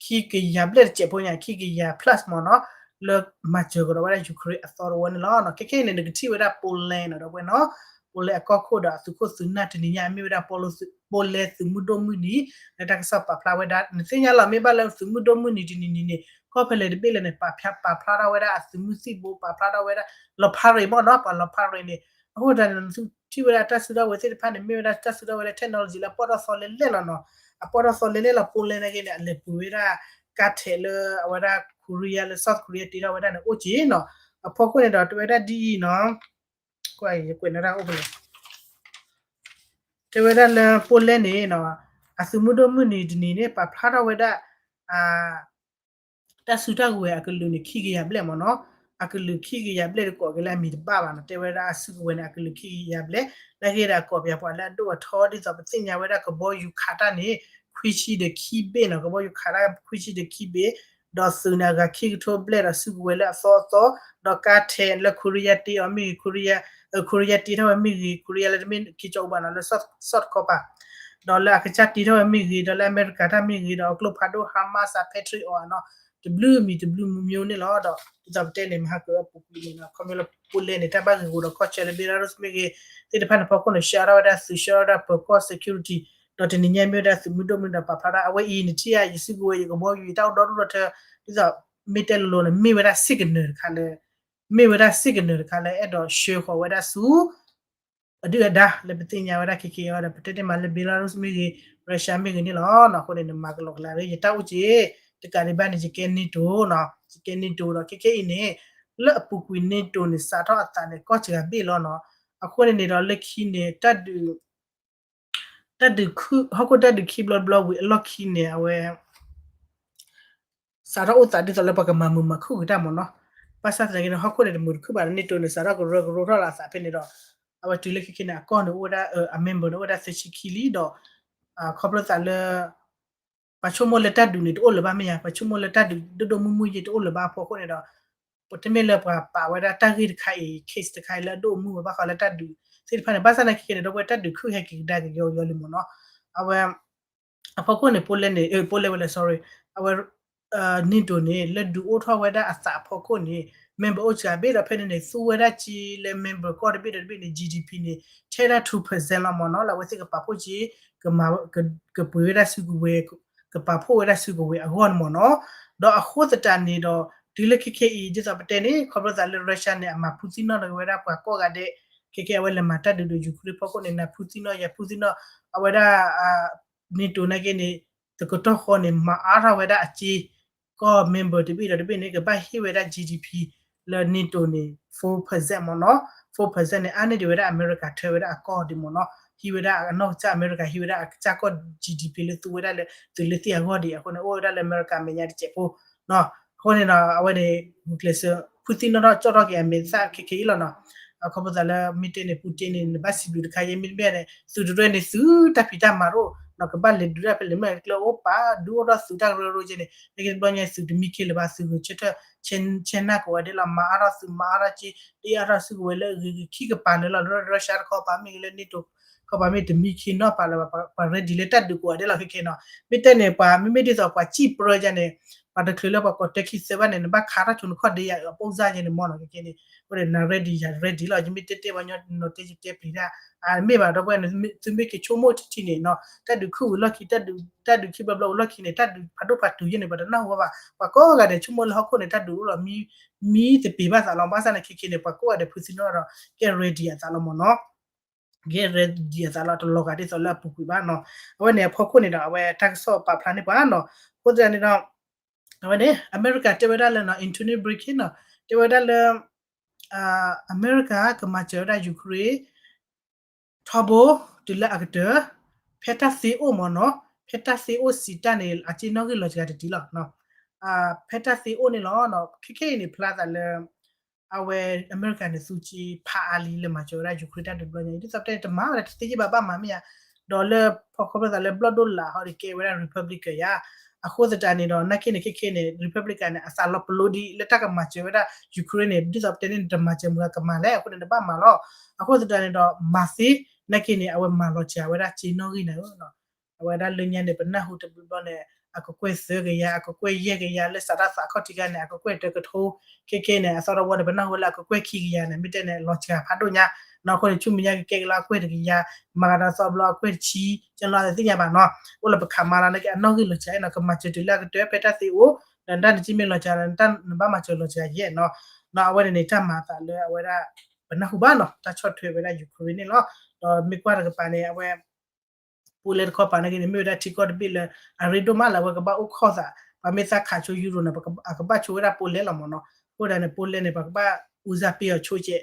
ခံကယၤဘျဲၣ်တစဲးဖိညါ ခံကယၤ plus မ့ၢ်နီၤ လၢမၤစၢၤကဒီးဝဲဒၣ် Ukraine အသီတဝီန့ၣ်လီၤ. ခဲခဲအံၤန့ၣ် နကထံၣ်ဝဲဒၣ် Poland နီၤ ဒီပုၢ်ဝဲၢ်နီၤ Poland အကီၢ်ခိၣ်ဒီးအသုးခိၣ်သုးနၢ်တနံၤညါ မ့ၢ်ဝဲဒၣ် Poland သုးမုၢ်ဒိၣ်မုၢ်နံၤ လၢတၢ်ကစီၣ်ပာ်ဖျါဝဲဒၣ် နသ့ၣ်ညါလီၤ မ့ၢ်ဘၣ်လၢသုးမုၢ်ဒိၣ်မုၢ်နံၤတနံၤနံၤန့ၣ် ကီၢ်ဖဲလဲၣ်တဘ့ၣ်လဲၣ်န့ၣ် ပာ်ဖျါထီၣ်ဝဲဒၣ်အသုးမုၢ်သံၣ်ဘိ ပာ်ဖျါထီၣ်ဝဲဒၣ် လီၤဖးရ့ၣ်မ့ၢ်နီၤ ပှၤလီၤဖးရ့ၣ်န့ၣ် အဃိသတးန့ၣ် နထံၣ်ဝဲဒၣ်တၢ်စုဒီဝဲသ့ၣ်တဖၣ်န့ၣ် မ့ၢ်ဝဲဒၣ်တၢ်စုဒီဝဲလၢ technology လၢအပီၣ်ထီၣ်သီလဲၣ်လဲၣ်လီၤနီၤ အပီၣ်ထီၣ်သီလဲၣ်လဲၣ်လီၤ Poland နာ်က့န့ၣ် အလဲၤပှ့ၤဝဲဒၣ် ကါထဲးလၢအဝဲဒၣ် Korea လၢ South Korea တ့ထီၣ်ဝဲဒၣ်န့ၣ် အိၣ်က့ၤနီၤ အဖီခိၣ်န့ၣ်ဒီး တဝဲဒၣ်ဒ်အံၤနီၤ ကွၢ်ကွဲးနဒၣ်အိၣ်ဖဲလဲၣ် တဲဝဲဒၣ်လၢ Poland န့ၣ်နီၤ အသုးမုၢ်ဒိၣ်မုၢ်နံၤတနံၤန့ၣ် ပာ်ဖျါထီၣ်ဝဲဒၣ် တၢ်စုတၢ်ကဝဲၤအကလုာ်န့ၣ် ခံကယၤဘျဲၣ်မ့ၢ်နီၤ အကလုာ်ခံကယၤဘျဲၣ်တကိးက့ၤလၢအမံၤတဘၣ်ဘၣ်နီၤ တဲဝဲဒၣ်အစုကဝဲၤန့ၣ် အကလုာ်ခံကယၤဘျဲၣ် နာ်က့ဒီးအကိးပယၤပှၤလၢအဒိၣ်အထီ ဒ်သိးပသ့ၣ်ညါဝဲဒၣ်ကဘီယူၤခးတၢ်န့ၣ် ခွံဆံဒီးခံဘ့ၣ်နီၤ ကဘီယူၤခးတၢ်ခွံဆံဒီးခံဘ့ၣ် ဒီးသုးန့ၣ်အဂၤခံကထိဘျဲၣ်ဒီးစုကဝဲၤလၢအသီအသီ ဒီးကါထဲးလၢ Korea တ့အီၤမ့ၢ်ဂ့ၤ Korea Korea တ့ထီၣ်ဝဲမ့ၢ်ဂ့ၤ Korea လၢတမ့ၢ်ခံကၠီအူဘၣ်နီၤ လၢ South တခီပၤ ဒီးလၢအကစၢ်တ့ထီၣ်ဝဲမ့ၢ်ဂ့ၤ ဒီးလၢအမဲရကၤတၢ်မ့ၢ်ဂ့ၤ ဒီးအကျိဖးဒိၣ် Hamas အ Patriot အီၤနီၤ တဘျုးမံၤတဘျုးမံၤန့ၣ်လီၤ ဒီးဒ်သိးပတဲန့ၣ် မဟါကပူၤကွံာ်န့ၣ်နီၤ ခီဖျိလၢ Poland န့ၣ် တၢ်ဘၣ်ဂ့ၢ်ဂီၤဒီးကီၢ်ဆၢလၢ Belarus မ့ၢ်ဂ့ၤ သ့ၣ်တဖၣ်န့ၣ်ဖီခိၣ်န့ၣ် ဆှၢထီၣ်ဝဲဒၣ်သုး ဆှၢထီၣ်ဝဲဒၣ်ပၢၤကီၢ် security ဒီးတနံၤညါမ့ၢ်ဝဲဒၣ်သုးမုၢ်ဒိၣ်မုၢ်နံၤဒီးပာ်ဖျါဒၣ် အဝဲအံၤနထံၣ်ဧါ ယစုကဝဲၤ ယကဘီယူၤ ယတၢ်အိၣ်ဒီဒူၣ်ဒီထၢ ဒ်သိး မ့ၢ်တဲလိၤလိၤန့ၣ် မ့ၢ်ဝဲဒၣ် signal တခါလၢ မ့ၢ်ဝဲဒၣ် signal တခါလၢအဲၣ်ဒိးဆှၢဃီၤဝဲဒၣ်ဆူ အဒုၣ်အဒါလၢပသ့ၣ်ညါဝဲဒၣ်ခဲကဲအံၤဒီး ပတဲတ့ၢ်မးလၢ Belarus မ့ၢ်ဂ့ၤ Russia မ့ၢ်ဂ့ၤန့ၣ်လီၤ. အဃိန့ၣ် နမၤကလီကလီရ့ ယတၢ်အိၣ်က့ၤ တကးဒံးဘၣ်န့ၣ် ယကဲ NATO နီၤ, ယကဲ NATO ဒီး ခဲခဲအံၤန့ၣ် လၢအပူၤကွံာ် NATO န့ၣ် စးထီၣ်အသးန့ၣ် ကီၢ်စှၤဘ့ၣ်လီၤနီၤ. အဃိန့ၣ်န့ၣ်ဒီး လၢခံန့ၣ် တၢ်ဒုး တၢ်ဒုး ဟီၣ်ခိၣ်တၢ်ဒုးခံဘျီတဘျီဝံၤအလီၢ်ခံန့ၣ် အဝဲ စးထီၣ်အိၣ်သးဒ်သိးလၢပှၤကမၤမုာ်မၤခုၣ်က့ၤတၢ်မ့ၢ်နီၤ. ဘၣ်ဆၣ်သနာ်က့န့ၣ် ဟီၣ်ခိၣ်န့ၣ် တမုာ်တခုၣ်ဘၣ်ဒီး NATO န့ၣ် စးထီၣ်ကရၢကရိထီၣ်လီၤအသးဖဲန့ၣ်ဒီး အဝဲတုၤလၢခဲခဲန့ၣ် အကီၢ်န့ၣ်အိၣ်ဝဲဒၣ် အ member န့ၣ် အိၣ်ဝဲဒၣ်သၢဆံခံလံဒီး ခီဖျိသးလၢ ပှၤဆိကမိၣ်လၢတၢ်ဒုးန့ၣ်တအိၣ်လၢၤဘၣ်မ့ၢ်ဧါ, ပှၤဆိကမိၣ်လၢတၢ်ဒုးဒိၣ်ဒိၣ်မုၢ်မုၢ်ယဲၢ်တအိၣ်လၢၤဘၣ်အဖီခိၣ်န့ၣ်ဒီး ပတမ့ၢ်လၢပှၤပာ်ဝဲဒၣ်တၢ်ဂ့ၢ်တခါအံၤ case တခါအံၤလၢအဒိၣ်အမုၢ်ဝဲဘၣ်ဃးလၢတၢ်ဒုးသ့ၣ်တဖၣ်န့ၣ် ဘၣ်ဆၣ်သနာ်က့န့ၣ် ဒီးပဝဲတၢ်ဒုးခုၣ်ဟဲက့ၤကဒါက့ၤယီယီလံမ့ၢ်နီၤ. အဝဲ အဖီခိၣ်န့ၣ် Poland န့ၣ် Poland ဝဲလဲၣ် sorry အဝဲ NATO န့ၣ် လၢဒုးအိၣ်ထီၣ်ဝဲဒၣ်အသးအဖီခိၣ်န့ၣ် member အိၣ်စှၤဘ့ၣ်ဒီးဖဲန့ၣ်န့ၣ် သူဝဲဒၣ်က့လၢ member ကီၢ်တဘ့ၣ်ဒီးတဘ့ၣ်န့ၣ် GDP န့ၣ် ထဲဒၣ် two percent လီၤမ့ၢ်နီၤ လၢအဝဲသ့ၣ်ကပာ်ဖှိၣ်က့ ကပှ့ၤဝဲဒၣ်စုကဝဲၤ ကပာ်ဖှိၣ်ဝဲဒၣ်စုကဝဲၤအဂီၢ်န့ၣ်မ့ၢ်နီၤ. ဒီးအဃိသတးန့ၣ်ဒီး တုၤလၢခဲခဲအံၤ ဒ်သိးပတဲန့ၣ် ခီဖျိသးလၢ Russia န့ၣ် အမၤဖုသံနီၣ်ဝဲဒၣ်ပှၤကိးဂၤဒဲး ခဲခဲအဝဲလဲၤမၤတၢ်ဒုးဒီး Ukraine ဖီခိၣ်န့ၣ် နၤဖုသံနီၣ် ယၤဖုသံနီၣ် အဝဲဒၣ် NATO နာ်က့န့ၣ် တကတီၢ်ဃီန့ၣ် မၤအါထီၣ်ဝဲဒၣ်အက့ ကီၢ် member တဘ့ၣ်ဒီးတဘ့ၣ်န့ၣ် ကဘၣ်ဟ့ၣ်ဝဲဒၣ် GDP လၢ NATO န့ၣ် four percent မ့ၢ်နီၤ. four percent န့ၣ် အါန့ၢ်ဒံးဝဲဒၣ်အမဲရကၤထၢဝဲဒၣ်အကီၢ်ဒံးမ့ၢ်နီၤ. ဟံးဝဲဒၣ်အနီၢ်ကစၢ်အမဲရကၤ ဟံးဝဲဒၣ်အကစၢ်ကီၢ် GDP လၢသူဝဲဒၣ်လၢသုးလၢသ့ၣ်အဂီၢ်ဒံး အဃိန့ၣ် အိၣ်ဝဲဒၣ်လၢ အမဲရကၤမဲာ်ညါတစဲးဖိ အဃိန့ၣ်ဒီး အဝဲန့ၣ် ဂုာ်ကျဲးစၢး ဖုသံနီၣ်ထီၣ်ကၠီၣ်ထီၣ်က့ၤအမဲာ်သၣ်ခဲခဲအံၤလီၤနီၤ. အခီပညီသးလၢ မ့ၢ်တဲန့ၣ် Putin န့ၣ် နဘၣ်စံးဘျုးတခါယဲ မ့တမ့ၢ်န့ၣ် သုးတရၢၢ်န့ၣ် သုးတၢ်ဖံးတၢ်မၤတအိၣ်နီၤ ကဘၣ်လဲၤဒုးတၢ်ဖဲလဲၣ်မ့ၢ်ကျဲအိၣ်ပာ် ဒုးအိၣ်ထီၣ်သုးတၢ်ကရၢကရိကဲန့ၣ် နာ်က့တဘျီညါသုးတမံခ့လၢၤဘၣ် သုးဂဲၤဆၢထၢၣ် ဆဲနၢ်ကိးဂၤဒဲးလီၤ မၤအါထီၣ်သုးမၤအါထီၣ်က့ ဒ်အါထီၣ်စုကဝဲၤလၢအဂ့ၤဂ့ၤခံကပၤလၢာ်လီၤ လၢ Russia တခီပၤမ့ၢ်ဂ့ၤလၢ NATO တခီပၤမ့ၢ်တမံခ့နီတပၤလၢၤဘၣ် ပှၤ ready လၢတၢ်ဒုးကိးဂၤဒဲးလီၤခဲခဲနီၤ. မ့ၢ်တဲန့ၣ် ပှၤမ့မ့ၢ်ဒ်သိးပှၤစံၣ်ပြၢယါန့ၣ် ပှၤတချုးလၢပှၤကိးတဲခံသၢဘၣ်န့ၣ် နဘၣ်ခးထီၣ်ဆိနခီၣ်ဒ့ယၤအပိၢ်စၢ်ယဲန့ၣ်မ့ၢ်နီၤ ခဲခဲန့ၣ် အဃိန့ၣ် န ready ယၤ ready လီၤ ယမ့ၢ်တဲတဲပှၤညီနီၤတဲယတဲပျံၤတၢ် မ့ၢ်ဘၣ်ဒီပုၢ်ဝဲၢ်န့ၣ် သုမ့ၢ်က့ၤဆိကမိၣ်ထံထံန့ၣ်နီၤ တၢ်ဒုးခုၣ်ဝံၤလီၢ်ခံ တၢ်ဒုး တၢ်ဒုးခံဘျီဘျီဝံၤလီၢ်ခံန့ၣ် တၢ်ဒုးဖးဒိၣ်ဖးတုၤယဲန့ၣ် ပှၤတနၢ်ဟူဘၣ် ပှၤကိးဂၤဒဲးဆိကမိၣ်လၢဟီၣ်ခိၣ်န့ၣ် တၢ်ဒုးအိၣ်လီၤ မံ မံသပ့ၤဘၣ်သးလီၤ ဘၣ်ဆၣ်န့ၣ် ခဲခဲန့ၣ် ပှၤကိးဂၤဒဲးဖုသံနီၣ်ဒီး ကဲ ready အသးလီၤမ့ၢ်နီၤ ကဲ ready အသးလီၤ တလီၤဂာ်ဒ်သိးလၢအပူၤကွံာ်ဘၣ်နီၤ. အဝဲန့ၣ်အဖီခိၣ်န့ၣ်ဒီး အဝဲတၢ်ကစီၣ်ပာ်ဖျါန့ၢ်ပှၤနီၤ. အဃိသတးန့ၣ်ဒီး အဝဲန့ၣ် အမဲရကၤတဲဝဲဒၣ်လၢနီၤ Antony Blinken နီၤ တဲဝဲဒၣ်လၢ အမဲရကၤကမၤစၢၤဝဲဒၣ် Ukraine ထီဘိ တုၤလၢအကတၢၢ် ဖဲတၢ်သ့အိၣ်မ့ၢ်နီၤ ဖဲတၢ်သ့အိၣ်စံးတၢ်န့ၣ် အစ့နီၣ်ဂံၢ်လီၤစှၤတတံၢ်လီၤ. ဖဲတၢ်သ့အိၣ်န့ၣ်လီၤ. ခဲခဲအံၤန့ၣ် ဖျါသးလၢ အဝဲ အမဲရကၤန့ၣ် သူက့ဖးအါလံလၢမၤစၢၤဝဲဒၣ် Ukraine တၢ်ဒုးတဘျီညါအံၤ ဒ်သိးပတဲန့ၣ် တမၤဝဲဒၣ်တသ့ယ့ၢ်ဘၣ် ဘၣ်မၤမ့ၢ်ဧါ. ဒီးလၢဖီခီဖျိသးလၢဘျီၣ်ဒိၣ်လးဟီဒီးကဲဝဲဒၣ် Republican ယါ အဃိသတးန့ၣ်ဒီး နာ်က့န့ၣ် ခဲခဲန့ၣ် Republican န့ၣ် အသးလီၤပလိဒံးလၢတၢ်ကမၤစၢၤဝဲဒၣ် Ukraine န့ၣ် ဒ်သိးပတဲန့ၣ် နတမၤစၢၤမုၢ်ဂၤကမၤလဲၣ် အဃိန့ၣ် နဘၣ်မၤလီၤ. အဃိသတးန့ၣ်ဒီး မၤသ့ နာ်က့န့ၣ် အဝဲမၤလီၤစှၤဝဲဒၣ်စ့နီၣ်ဂံၢ်နၤဧၢ အဝဲဒၣ်လၢညါန့ၣ် ပနၢ်ဟူတဘျီဘျီန့ၣ် အကကွဲၢ်သၢကယၤ အကကွဲၢ်ယဲၢ်ကယၤ လၢစးထီၣ်သးခီၣ်ထံးခါန့ၣ် အကကွဲၢ်တကထိ ခဲခဲန့ၣ် အသီတဝီန့ၣ် ပနၢ်ဟူလၢအကကွဲၢ်ခံကယၤန့ၣ် မ့ၢ်တဲန့ၣ် လီၤစှၤဖးဒိၣ်ညါ နီၢ်ခိန့ၣ် ဆူမဲာ်ညါကကဲကလီအကွဲၢ်တကယၤ မၤကဒီးသီဘျီအကွဲၢ်တဆံ ကလီသ့ၣ်ညါဘၣ်နီၤ အိၣ်လၢပခးမၤလီၤ နာ်က့အနီၣ်ဂံၢ်လီၤစှၤနီၤ ကမၤစၢၤတုၤလၢအကတၢၢ်ဖဲတၢ်သ့အိၣ် ဒီးတၢ်နစ့မ့ၢ်လီၤစှၤ နဘၣ်မၤစၢၤလီၤစှၤယဲၢ်နီၤ ဒီးအဝဲန့ၣ်န့ၣ် တၢ်မၤအသးလၢအဝဲဒၣ် ပနၢ်ဟူဘၣ်နီၤ တၢ်ဆီၣ်ထွဲဝဲဒၣ် Ukraine န့ၣ်လီၤ. ဒီးမ့ၢ်ကွၢ်တကပၤန့ၣ် အဝဲ Poland တခီပၤနာ်က့န့ၣ် မ့ၢ်ဝဲဒၣ်ထံကီၢ်တဘ့ၣ်လၢ အရ့ဒိၣ်မးလၢအဝဲကဘၣ်အိၣ်ခိးသး ပှၤမ့ၢ်သးခးဆိ Euro န့ၣ် အကဘၣ်ဆိဝဲဒၣ် Poland လီၤမ့ၢ်နီၤ. အဃိသတးန့ၣ် Poland န့ၣ် ပှၤကဘၣ်အူစၢ်ပ့ၢ်အီၤဆိကဲး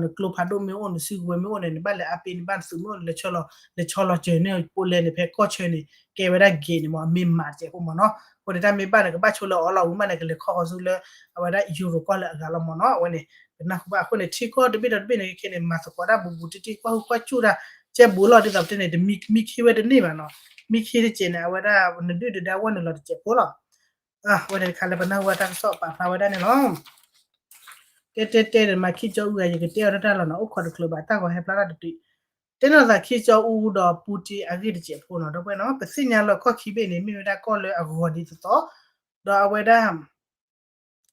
နကျိဖးဒိၣ်မ့ၢ်အိၣ် နစုကဝဲၤမ့ၢ်အိၣ်န့ၣ် နဘၣ်လဲၤအါပ့ၤ နဘၣ်နသုးမ့ၢ်အိၣ် လဲၤဆီလီၤစၢၤန့ၢ် Poland န့ၣ် ဖဲကီၢ်ဆၢန့ၣ် ကဲဝဲဒၣ် gate န့ၣ်မ့ၢ် အမ့ၢ်မးတစဲးဖိမ့ၢ်နီၤ. အဃိန့ၣ်တၢ်မ့ၢ်ဘၣ်န့ၣ် ကဘၣ်ဆိလၢအီၤလီၤ ဝံၤမးန့ၣ် ကလဲၤခီဃီၤဆူလၢ အဝဲဒၣ် Euro ကီၢ်လၢအဂၤလီၤမ့ၢ်နီၤ. အဝဲန့ၣ် ပနၢ်ဟူဘၣ်အဃိန့ၣ် ထံကီၢ်တဘ့ၣ်ဒီးတဘ့ၣ်န့ၣ် ခဲခဲန့ၣ် မၤသကိးတၢ်ဘူးဘူးတံၢ်တံၢ် ကွၢ်ဟုၣ်ကွၢ်စူၣ်တၢ် ကဲဘူးလီၤ ဒ်သိးပတဲန့ၣ် တမံမံခ့ဝဲတန့ၢ်ဘၣ်နီၤ. မံခ့တစဲးန့ၣ် အဝဲဒၣ် နဒုၣ်ဒဒါဝဲနုာ်လီၤတစဲးဖိလီၤ. အဝဲန့ၣ်တခါလၢပနၢ်ဟူဘၣ်တၢ်ကစီၣ်ပာ်ဖျါဝဲဒၣ်န့ၣ်လီၤ. တဲတဲတဲန့ၣ် မၤခံကၠီအူဂၤ ယကတဲအီၤတၢ်လီၤနီၤ အိၣ်ခိးတချုးဘၣ် တၢ်ဂီၤဟဲဖျါထီၣ်တတုၤ တဲနီၢ်သးခံကၠီအူဒီး Putin အဂ့ၢ်တစဲးဖိနီၤ ဒီပုၢ်ဝဲၢ်နီၤ ပသ့ၣ်ညါလၢကီၢ်ခံဘ့ၣ်န့ၣ် မ့ၢ်ဝဲဒၣ်ကီၢ်လၢအဂီၤဒ်သိးသိး ဒီးအဝဲဒၣ်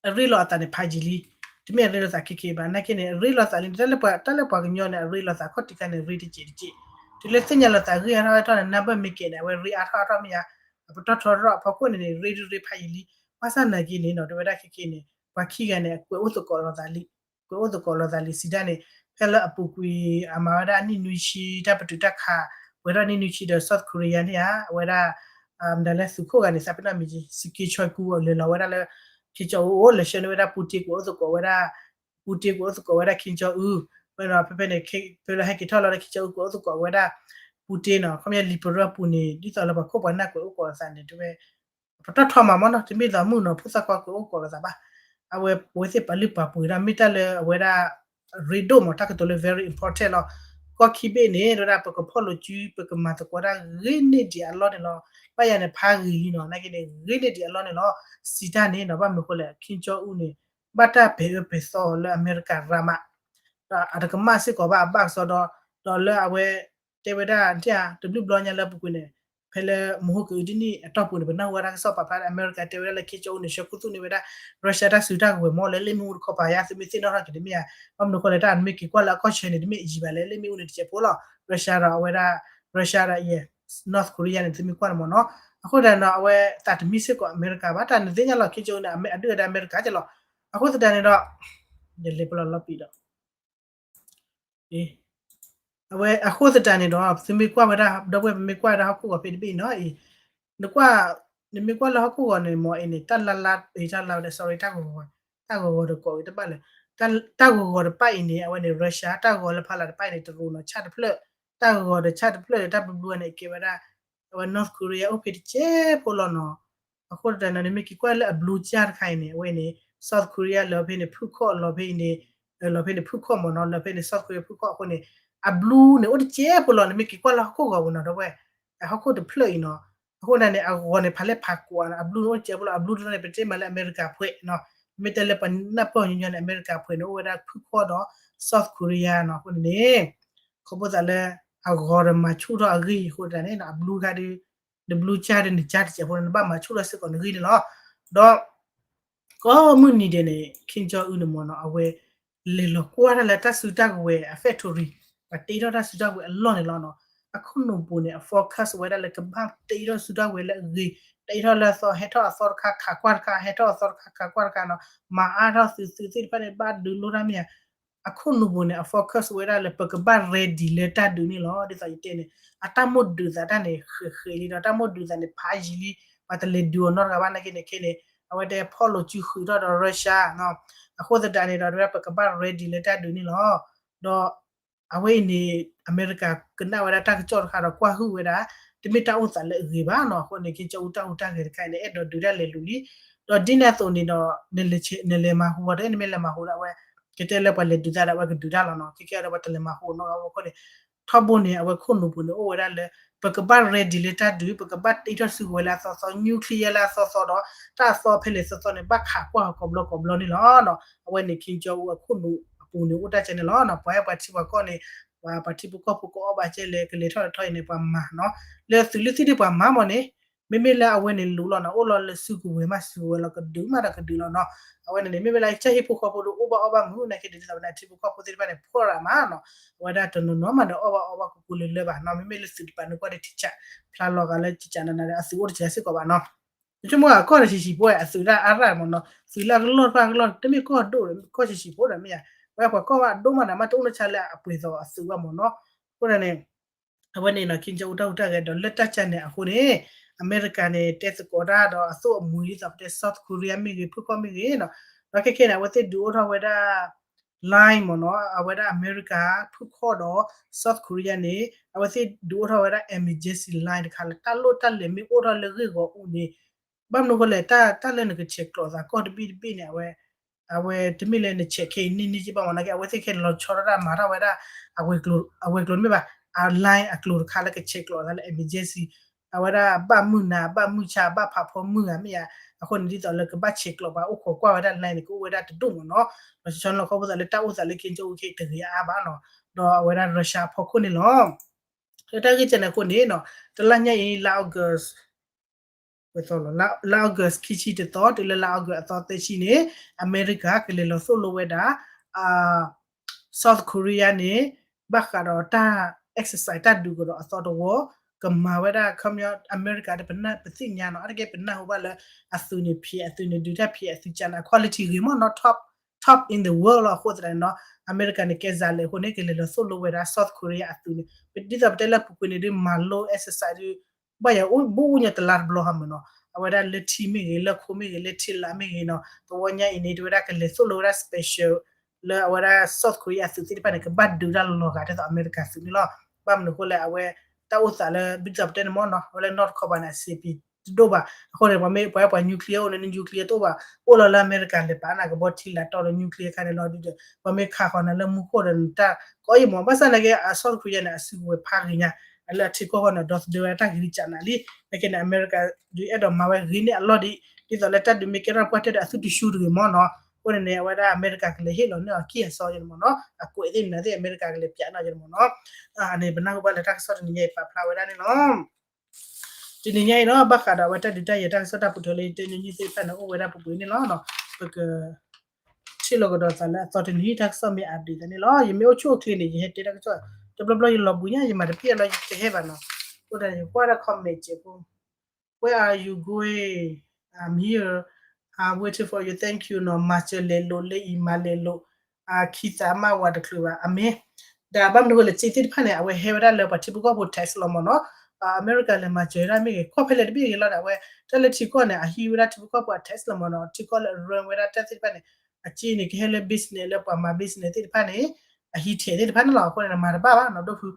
အရ့လိာ်အသးန့ၣ်ဖးယံာ်လံ. တမ့ၢ်အရ့လိာ်သးခဲခဲဘၣ် နာ်က့န့ၣ် အရ့လိာ်သးလံ တၢ်လၢပှၤ တၢ်လၢပှၤကညီန့ၣ် အရ့လိာ်သးခီၣ်ထံးခါန့ၣ် ရ့တစဲးတစဲး တုၤလၢသ့ၣ်ညါလီၤသးဂံၢ်အါထီၣ်အါထီၣ်န့ၣ် နၢ်ဘၢၣ်မ့ၢ်ကဲးန့ၣ် အဝဲရ့အါထီၣ်အါထီၣ်မ့ၢ်ဧါ, အပတီၢ်ထီထီၣ်အဖီခိၣ်န့ၣ်န့ၣ် ရ့ရ့ဖးယံာ်လံ. ဘၣ်ဆၣ်နာ်က့န့ၣ်နီၤ တဲဝဲဒၣ်ခဲခဲန့ၣ် ပှၤခံဂၤန့ၣ် အကွဲးအိၣ်သကိးလီၤသးလံ ကွဲးအိၣ်သကိးလီၤသးလံ စံးဒၣ်န့ၣ် ဖဲလၢအပူၤကွံာ် အမၤဝဲဒၣ်အနံၣ်နွံဆံ တၢ်ပတုာ်တၢ်ခး ပှဲၤထီၣ်နံၣ်နွံဆံဒီး South Korea န့ၣ်ဧါ အဝဲဒၣ် မတၤလဲၣ် သုးခိၣ်ဂၤန့ၣ် သးပ့ၤနီၣ်မံၤကံ စက့ချီကူ လဲၤလီၤဝဲဒၣ်လၢ ခ့ကၠီအူအိၣ် လဲၤဆှၢန့ၢ်ဝဲဒၣ် ပူတ့ ကွဲးအိၣ်သကိးဝဲဒၣ် ပူတ့ ကွဲးအိၣ်သကိးဝဲဒၣ် ခ့ကၠီအူ ဝဲဒီးဖဲဖဲန့ၣ် ဖဲလၢဟဲက့ၤထီၣ်လီၤဒီး ခ့ကၠီအူကွဲးအိၣ်သကိးဝဲဒၣ် ပူတ့နီၤ ခီပညီလံာ်ပရၢပူၤန့ၣ် ဒ်သိးလၢပှၤခိၣ်ပှၤနၢ်ကွဲးအိၣ်ကိးလိာ်သးန့ၣ် တဝဲ ပတီၢ်ထီမးမ့ၢ်နီၤ တမ့ၢ်သိးမုၣ်နီၤ ဖိသၣ်ခွါကွဲးအိၣ်ကိးလိာ်သးဘၣ်. အဝဲပဝဲသ့ၣ်ပာ်လုၢ်ပာ်ပှ့ၤဒၣ် မ့ၢ်တၢ်လၢအဝဲဒၣ် ရ့ဒိၣ်မး တၢ်ကတိၤလၢ very important လီၤ. ကီၢ်ခံဘ့ၣ်န့ၣ် တဝဲဒၣ်ပကဖီၣ်လိာ်စု ပကမၤသကိးတၢ်ဂ့ၤန့ၢ်ဒံးအလီၢ်န့ၣ်လီၤ. ဘၣ်ယၤန့ၣ် ဖးဂ့ၤလံနီၤ နာ်က့န့ၣ် ဂ့ၤန့ၢ်ဒံးအလီၢ်န့ၣ်လီၤ. စံးတၢ်န့ၣ်နီၤ ဘၣ်မနုၤဃိလဲၣ် ခ့ကၠီအူန့ၣ် ဘၣ်တၢ်ပဲာ်အၢပဲာ်သီလၢအမဲရကၤရၤမး ဒီးအတကမၣ်စ့ၢ်ကီးဘၣ် အဘၣ်ကစီဒီ ဒီးလၢအဝဲ တဲဝဲဒၣ် တဘျုးဘျီညါလၢပူၤကွံာ်န့ၣ် ဖဲလၢမဟိကဒ်န့ၣ်အတီၢ်ပူၤန့ၣ် ပနၢ်ဟူဝဲဒၣ်ကစီၣ်ပာ်ဖျါ အမဲရကၤတဲဝဲဒၣ်လၢ ခ့ကၠီအူန့ၣ် ဆှၢခူသူၣ်န့ၢ်ဝဲဒၣ် Russia တၢ်စုတၢ်ကဝဲၤမ့ၢ်လၢ လ့ၣ်မ့ၣ်အူတခီပၤယါ သုမ့ၢ်သ့ၣ်နီၣ်ထီၣ်က့ၤတမ့ၢ်ဧါ. ဘၣ်မနုၤဃိလဲၣ် တၢ်နမ့ၢ်က့ၤကွၢ်လၢအကီၢ်ဆၢန့ၣ် တမ့ၢ်အယံၤဘၣ်လဲၣ် လ့ၣ်မ့ၣ်အူန့ၣ်တစဲးဖိလီၤ. Russia ဒီးအဝဲဒၣ် Russia ဒီး North Korea န့ၣ် သုမ့ၢ်ကွၢ်န့ၣ်မ့ၢ်နီၤ အဃိသတးန့ၣ်ဒီး အဝဲသးတမံစ့ၢ်ကီးအမဲရကၤဘၣ် တၢ်နသ့ၣ်ညါလီၤ ခ့ကၠီအူန့ၣ် အဒုၣ်အဒါအမဲရကၤကလီၤ. အဃိသတးန့ၣ်ဒီး ယလဲၤပလီၢ်လီၤပံာ်ဒီး အဝဲအဃိသတးန့ၣ်ဒီး သုမ့ၢ်ကွၢ်ဝဲဒၣ် ဒီပုၢ်ဝဲၢ် ပမ့ၢ်ကွၢ်ဝဲဒၣ်ဟီၣ်ခိၣ်ဂီၤဖဲတဘ့ၣ်အံၤနီၤအံၤ နကွၢ် နမ့ၢ်ကွၢ်လၢဟီၣ်ခိၣ်ဂီၤန့ၣ် မ့ၢ်အံၤန့ၣ် တၢ်လါလါ တၢ်လါဝဲဒၣ် sorry တၢ်ဂီၤဂီၤ တၢ်ဂီၤဂီၤတကိးဝဲတဘၣ်လၢ တၢ်ဂီၤဂီၤတပၣ်အံၤန့ၣ် အဝဲန့ၣ် Russia တၢ်ဂီၤလၢဖးလၢ်တပၣ်အံၤန့ၣ် တရူးနီၤ ဆၣ်တဖျၢၣ် တၢ်ဂီၤဂီၤဒီးဆၣ်တဖျၢၣ်ဒီး တၢ်ဘျုးဘျုးန့ၣ် ကဲဝဲဒၣ် အဝဲ North Korea အိၣ်ဖဲတစဲးဖိလီၤနီၤ. အဃိသတးန့ၣ် နမ့ၢ်က့ၤကွၢ်လၢအဘျူးကၠၢ်တခါအံၤန့ၣ် အဝဲန့ၣ် South Korea လၢဖဲန့ၣ်ဖုၣ်ခီၣ်လီၤဖဲအံၤန့ၣ် လီၤဖဲန့ၣ်ဖုၣ်ခီၣ်မ့ၢ်နီၤ လၢဖဲန့ၣ် South Korea ဖုၣ်ခီၣ်အဃိန့ၣ် အဘျူးန့ၣ်အိၣ်တစဲးဖိလီၤ နမ့ၢ်က့ၤကွၢ်လၢဟီၣ်ခိၣ်ဂီၤပူၤနီၤ ဒီပုၢ်ဝဲၢ် အဟီၣ်ခိၣ်တဖျၢၣ်အံၤနီၤ. အဃိန့ၣ်န့ၣ် အဂီၤန့ၣ် ဖးလဲၢ်ဖးကွၢ်နီၤ အဘျူးန့ၣ်အိၣ်တစဲးဖိလီၤ အဘျူးတဖျၢၣ်န့ၣ် ပတဲမးလၢအမဲရကၤဖှဲးနီၤ မ့ၢ်တဲလၢပှၤနၢ်ပၢၢ်ညီညီန့ၣ် အမဲရကၤဖှဲးန့ၣ် အိၣ်ဝဲဒၣ်ဖုၣ်ခီၣ်ဒီး South Korea နီၤ အဃိန့ၣ်န့ၣ် ခီဖျိသးလၢ အဂီၤဒီးမၤဆူၣ်ထီၣ်အဂ့ၢ်အဃိသတးန့ၣ် အဘျူးခါဒီး နဘျူးကၠၢ်ဒီးနကၠၢ်တစဲးဖိန့ၣ် နဘၣ်မၤဆူၣ်ထီၣ်စ့ၢ်ကီးနဂ့ၢ်န့ၣ်လီၤ. ဒီး ကိးမုၢ်နံၤဒဲးန့ၣ် ခ့ကၠီအူန့ၣ်မ့ၢ်နီၤ အဝဲ လဲၤလီၤကွၢ်တၢ်လၢတၢ်စုတၢ်ကဝဲၤအ factory ပှၤတ့ထီၣ်တၢ်စုတၢ်ကဝဲၤအလီၢ်န့ၣ်လီၤနီၤ. အခိၣ်နူာ်ပူၤန့ၣ် အ focus ဝဲဒၣ်လၢကဘၣ်တ့ထီၣ်စုတၢ်ကဝဲၤလၢအဂ့ၤ တ့ထီၣ်လၢအသီ ဟဲထီၣ်အသီတခါ ခးကွၢ်တခါ ဟဲထီၣ်အသီတခါ ခးကွၢ်တခါနီၤ မၤအါထီၣ်သုး သုးသ့ၣ်တဖၣ်န့ၣ် ဘၣ်ဒုးလိတၢ်မ့ၢ်ဧါ အခိၣ်နူာ်ပူၤန့ၣ် အ focus ဝဲဒၣ်လၢပကဘၣ် ready လၢတၢ်ဒုးန့ၣ်လီၤ. ဒ်သိးယတဲန့ၣ် အတၢ်မိၣ်ဒုးသးတၢ်န့ၣ် ဃဲးဃဲးလံဒီး တၢ်မိၣ်ဒုးသးန့ၣ် ဖးယံာ်လံ ပှၤတလဲၤဒုးအီၤနီတဂၤဘၣ်နာ်က့န့ၣ် ခဲန့ၣ် အဝဲတဲဖီၣ်လိာ်စုဃုာ်ထီၣ်ဒီး Russia နီၤ အဃိသတးန့ၣ်ဒီး ပကဘၣ် ready လၢတၢ်ဒုးန့ၣ်လီၤ. ဒီး အဝဲအံၤန့ၣ် အမဲရကၤကနၣ်ဝဲဒၣ်တၢ်ကစီၣ်တခါဒီးကွၢ်ဟုၣ်ဝဲဒၣ် တမ့ၢ်တၢ်အိၣ်သးလၢအဂ့ၤဘၣ်နီၤ. အဃိန့ၣ် ခ့ကၠီအူတၢ်ဟူးတၢ်ဂဲၤတခါအံၤန့ၣ် အဲၣ်ဒိးဒုးတၢ်လဲၤလူၤလံ ဒီးဒ်န့ၣ်အသိးန့ၣ်ဒီး နလဲၤမၤဟူအီၤဒီး နမ့ၢ်လဲၤမၤဟူဒီးအဝဲ ကတဲလၢပှၤလဲၤဒုးတၢ်ဒီးအဝဲကဒုးတၢ်လီၤနီၤ. ခဲကဲဒီးပှၤတလဲၤမၤဟူနီတဂၤအဃိန့ၣ် ထီဘိန့ၣ် အဝဲခိၣ်နူာ်ပူၤန့ၣ် အိၣ်ဝဲဒၣ်လၢ ပကဘၣ် ready လၢတၢ်ဒုး ပကဘၣ်တ့ထီၣ်စုကဝဲၤလၢအသီသီ nuclear လၢအသီသီဒီး တၢ်အသီဖဲလဲၣ်သီသီန့ၣ် ဘၣ်ခးကွၢ်အီၤကိးဘျီကိးဘျီန့ၣ်လီၤနီၤ. အဝဲန့ၣ် ခ့ကၠီအူအခိၣ်နူာ်အပူၤန့ၣ် အိၣ်တၢ်ကဲန့ၣ်လီၤနီၤ. ပှၤဟဲပှၤထံပှၤကီၢ်န့ၣ် ပှၤပှၤထံဖိကီၢ်ဖိကအီၣ်ဘၣ်ကဲလဲၣ် ကလဲၤထီၣ်လဲၤထီၣ်အံၤန့ၣ် ပှၤမၤနီၤ. လၢသုးလၢသံၣ်ဒ်ပှၤမၤမ့ၢ်န့ၣ် မ့မ့ၢ်လၢအဝဲန့ၣ်လူၤလီၤနီၤ အိၣ်လီၤလၢစုကဝဲၤမးစုကဝဲၤလီၤ ကဒုးမးဒီးကဒုးလီၤနီၤ. အဝဲန့ၣ်န့ၣ် မ့မ့ၢ်လၢကစၢ်ဟံၣ်ဖိဃီဖိဒီးအိၣ်ဘၣ်အီၣ်ဘၣ်မုာ်နာ်က့ဒ်သိးဝဲန့ၣ် ထံဖိကီၢ်ဖိသ့ၣ်တဖၣ်န့ၣ် ဖှီၣ်ရၤမးနီၤ. အဝဲဒၣ်တနီၤနီၤမးဒီးအီၣ်ဘၣ်အီဘၣ်ကူကူလၢလၢဘၣ်နီၤ. မ့မ့ၢ်လၢသုးတပၤန့ၣ်ကွၢ်ဒ်ထံဆး ဖျါလီၤဂာ်လၢကကးနၤနၤဒီးအသုးအိၣ်တစဲးစ့ၢ်ကီးဘၣ်နီၤ. ယဆိကမိၣ်အကီၢ်န့ၣ်ဆံးဆံးဖိ အသုးဒၣ်အါရၣ်မ့ၢ်နီၤ သုးလၢအကလီၢ်တဖၣ်ကလီၢ် တမ့ၢ်ကီၢ်ဒိၣ် ကီၢ်ဆံးဆံးဖိဒီးမ့ၢ်ဧါ. ဝဲပှၤကီၢ်ဘၣ်ဒိၣ်မးန့ၣ် မ့ၢ်တအိၣ်နဆါလၢအပှဲၤသိးအသုးဘၣ်မ့ၢ်နီၤ. အဃိန့ၣ် အဝဲန့ၣ်နီၤ ခ့ကၠီအူတၢ်ဟူးတၢ်ဂဲၤဒီးလၢတၢ်ကၢန့ၣ်အဃိန့ၣ် အမဲရကၤန့ၣ် တဲသကိးတၢ်ဒီးအသိၣ်အမှံၤဒ်သိးပတဲ South Korea မ့ၢ်ဂ့ၤ ဖုၣ်ခီၣ်မ့ၢ်ဂ့ၤနီၤ. ဒီးခဲခဲန့ၣ် အဝဲသ့ၣ်ဒုးအိၣ်ထီၣ်ဝဲဒၣ် line မ့ၢ်နီၤ အဝဲဒၣ်အမဲရကၤ ဖုၣ်ခီၣ်ဒီး South Korea န့ၣ် အဝဲသ့ၣ်ဒုးအိၣ်ထီၣ်ဝဲဒၣ် emergency line တခါလၢ တၢ်လိၣ်တၢ်လဲၤမ့ၢ်အိၣ်ထီၣ်လၢဂ့ၢ်ဂီၤအူန့ၣ် ဘၣ်မနုၤဃိလဲၣ် တၢ်လၢနကဆဲးကျိးသးကီၢ်တဘ့ၣ်တဘ့ၣ်န့ၣ် အဝဲ အဝဲတမ့ၢ်လၢနဆဲးခဲအံၤန့ၢ်န့ၢ်က့ဘၣ်မ့ၢ်နီၤ အဝဲသ့ၣ်ခဲလီၤဆီဒၣ်တၢ်မၤထီၣ်ဝဲဒၣ် အဝဲၤကျိၤတမ့ၢ်ဘၣ် အ line အကျိၤတခါလၢကဆဲးကျိးသးလၢ emergency အဝဲဒၣ်ဘၣ်မုၢ်နၤ ဘၣ်မုၢ်ဆါ ဘၣ်ဖးဖီမုၢ်ဂၤမ့ၢ်ဧါ. အဃိန့ၣ်ဒ်သိးလၢကဘၣ်ဆဲးကျိးပှၤအိၣ်ခိးကွၢ်ဝဲဒၣ် line န့ၣ် ကအိၣ်ဝဲဒၣ်တဒိၣ်မ့ၢ်နီၤ. ဒီးဆီဆီန့ၣ်လီၤခီဖျိသးလၢတၢ်အိၣ်သးလၢခ့ကၠီအူခဲအံၤတဂ့ၤအါအါဘၣ်နီၤ ဒီးအဝဲဒၣ် Russia အဖီခိၣ်န့ၣ်လီၤ. လၢတၢ်ဂ့ၢ်ကဲန့ၣ်အဃိန့ၣ်နီၤ တလါညါအံၤ လါ August လါ August ခံဆံတသီ တုၤလၢလါ August အသီသၢဆံန့ၣ် အမဲရကၤကလဲၤလီၤသိၣ်လိဝဲဒၣ် South Korea န့ၣ် ဘၣ်ဃးဒီးတၢ် exercise တၢ်ဒုးကဒီးအသီတဝီ ကမၤဝဲဒၣ် ခီပညီ အမဲရကၤဒီးပနၢ်ပသ့ၣ်ညါနီၤ အါတက့ၢ်ပနၢ်ဟူဘၣ်လၢ အသုးန့ၣ်ဖျဲး အသုးန့ၣ်ဒုးတၢ်ဖျဲး အသုးကၢန့ၣ် quality ဂ့ၤမ့ၢ်နီၤ top top in the world လီၤ. အဃိသတးန့ၣ်နီၤ အမဲရကၤန့ၣ် ကဲစးလဲၣ်အဃိန့ၣ် ကလဲၤလီၤသိၣ်လိဝဲဒၣ် South Korea အသုးန့ၣ် ဒ်သိးပတဲလၢပူၤကွံာ်န့ၣ်ဒုး မၤလိ exercise ဒုး ဘၣ်ယၤအိၣ်ဘူးအိၣ်ညီတလါတဘျီဟီမ့ၢ်နီၤ, အဝဲဒၣ်လၢထံမ့ၢ်ဂ့ၤ လၢခိမ့ၢ်ဂ့ၤ လၢထံလာ်မ့ၢ်ဂ့ၤနီၤ, သဝီညါအံၤန့ၣ် တဝဲဒၣ်ကလဲၤသိၣ်လိဝဲဒၣ် special လၢအဝဲဒၣ် South Korea အသုးသ့ၣ်တဖၣ်န့ၣ် ကဘၣ်ဒုးတၢ်လီၤဂာ်ဒ်သိးအမဲရကၤသုးန့ၣ်လီၤ. ဘၣ်မနုၤအဃိလဲၣ် အဝဲတၢ်အိၣ်သးလၢ ဘုၣ်သးပတဲန့ၣ်မ့ၢ်နီၤ အဝဲလၢ North Korea န့ၣ် အစ့ပံတဒိၣ်ဘၣ်. အဃိန့ၣ် ပှၤမ့ၢ်ပှၤ nuclear အိၣ်န့ၣ် nuclear တအိၣ်ဘၣ်, အိၣ်လီၤလၢအမဲရကၤလဲၤပာ်နၤကဘီထံလာ်တီဒီး nuclear ခါန့ၣ်လီၤ. ပှၤမ့ၢ်ခးဃီၤနၤလၢမူခိၣ်ဒီးနတၢ်ကီအံၤမ့ၢ် ဘၣ်ဆၣ်နာ်က့ အ South Korea န့ၣ် အစုကဝဲၤဖးဂ့ၤညါ, အလၢအထံကီၢ်ဃီန့ၣ် ဒီသဒၢဝဲဒၣ်တၢ်ဂ့ၤကၠးနၤလံ. နာ်က့န့ၣ် အမဲရကၤဒုးအဲၣ်ဒိးမၤဝဲဂ့ၤန့ၢ်အလီၢ်ဒ် ဒ်သိးလၢတၢ်ဒုးမ့ၢ်ကဲထီၣ်ပှၢ်တၢၢ်ဒီးအသုတရှုံးတဂ့ၤမ့ၢ်နီၤ. အဃိန့ၣ်န့ၣ် အဝဲဒၣ်အမဲရကၤကလဲၤဟ့ၣ်လီၤန့ၢ်အီၤခံအစီန့ၣ်မ့ၢ်နီၤ, အကွဲးသ့ၣ်န့ၣ်သ့ၣ် အမဲရကၤကလဲၤပၠးန့ၢ်အီၤန့ၣ်မ့ၢ်နီၤ. အန့ၣ် ပနၢ်ဟူဘၣ်လၢတၢ်ကစီၣ်တနံၤညါအံၤပာ်ဖျါဝဲဒၣ်န့ၣ်လီၤ. တနံၤညါအံၤနီၤ ဘၣ်ဃးဒီးအဝဲတၢ်ဒုးတၢ်ယၤတၢ်ကစီၣ်တၢ်ပိာ်ထွဲလၢယတဲညီနုၢ်သ့ၣ်တဖၣ်န့ၣ် အိၣ်ဝဲဒၣ်ပူၤပူၤန့ၣ်လီၤ. ပက ထံၣ်လိာ်ကဒီးသးလၢအသီတနံၤ တၢ်ကစီၣ်မ့ၢ် update သးန့ၣ်လီၤ. ယမ့ၢ်အိၣ်ဆူၣ်အိၣ်ချ့န့ၣ် ယဟဲတဲတၢ်ကစီၣ် တဘျီဘျီယလီၤဘှံးညါ ယမၤတပ့ၢ်အလီၢ်ယကဟဲဘၣ်နီၤ. အဃိဒီးယကွၢ်ဒၣ် comment စဲးဖိ Where are you going? I'm here. I'm waiting for you. Thank you နီၤ. မၤစၢၤလဲၤလိာ်လၢအံၤ မၤလဲၤလိာ် ခံသးမးဝၤတချုးဘၣ် အမ့ၢ် ဒီးဘၣ်မနုၤအဃိလဲၣ် စ့သ့ၣ်တဖၣ်န့ၣ် အဝဲဟဲဝဲဒၣ်လၢပှၤထံဖိကီၢ်ဖိ tax လီၤမ့ၢ်နီၤ. အမဲရကၤလဲၤမၤစၢၤဒၣ်မ့ၢ်ဂ့ၤ ကီၢ်ဖဲလဲၣ်တဘ့ၣ်ဂ့ၤလီၤဒီး အဝဲတၢ်လၢထံကီၢ်န့ၣ် အဟံးဝဲဒၣ်ထံဖိကီၢ်ဖိအ tax လီၤမ့ၢ်နီၤ. ထံကီၢ်လၢအ run ဝဲဒၣ်တၢ်သ့ၣ်တဖၣ်န့ၣ် အစ့န့ၣ် ကဟဲလၢ business လၢပှၤမၤ business သ့ၣ်တဖၣ်န့ၣ် အဟံးထဲးသ့ၣ်တဖၣ်န့ၣ်လီၤ. အဃိန့ၣ် မၤတဘၣ်ဘၣ်နီၤ ဒိၣ်ဖု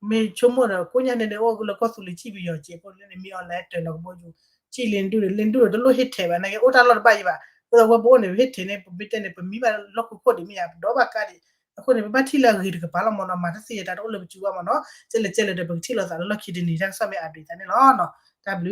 မ့ၢ်ဆိကမိၣ်ဒီး ကိးညါန့ၣ်န့ၣ် အိၣ်လၢကီၢ်သူလ့ၤစံၣ်ပယီၤစ့ဖိလၢန့ၣ် မ့ၢ် online တၢ်လီၤကဘီယူၤ စံၣ်လ့ၤဒူၣ်ဒီး လ့ၤဒူၣ်ဒီး တလိၣ်ဟ့ၣ်ထဲးဘၣ် နာ်က့အိၣ်တၢ်လီၢ်တဘၣ်အံၤဘၣ်. အဃိသတးဝဲပအိၣ်န့ၣ် ဟ့ၣ်ထဲးန့ၣ် ပမ့ၢ်တဲန့ၣ် ပမံဘၣ်လီၢ်ခိခိၣ်ဒံးမ့ၢ်ယါ ပဒီးဘၣ်ကါဒံး. အဃိန့ၣ် ပဘၣ်ထံၣ်လၢအဂ့ၤတကပၤလီၤမ့ၢ်နီၤ. မၤတသ့ယတၢ်တအိၣ်လၢပစုဘၣ်မ့ၢ်နီၤ. ကဲလဲၣ်ကဲလဲၣ်ဒီး ပကထံၣ်လိာ်သးလၢလီၢ်ခံတနံၤ တၢ်ကစီၣ်မ့ၢ် update သးန့ၣ်လီၤ. တၢ်ဘျုး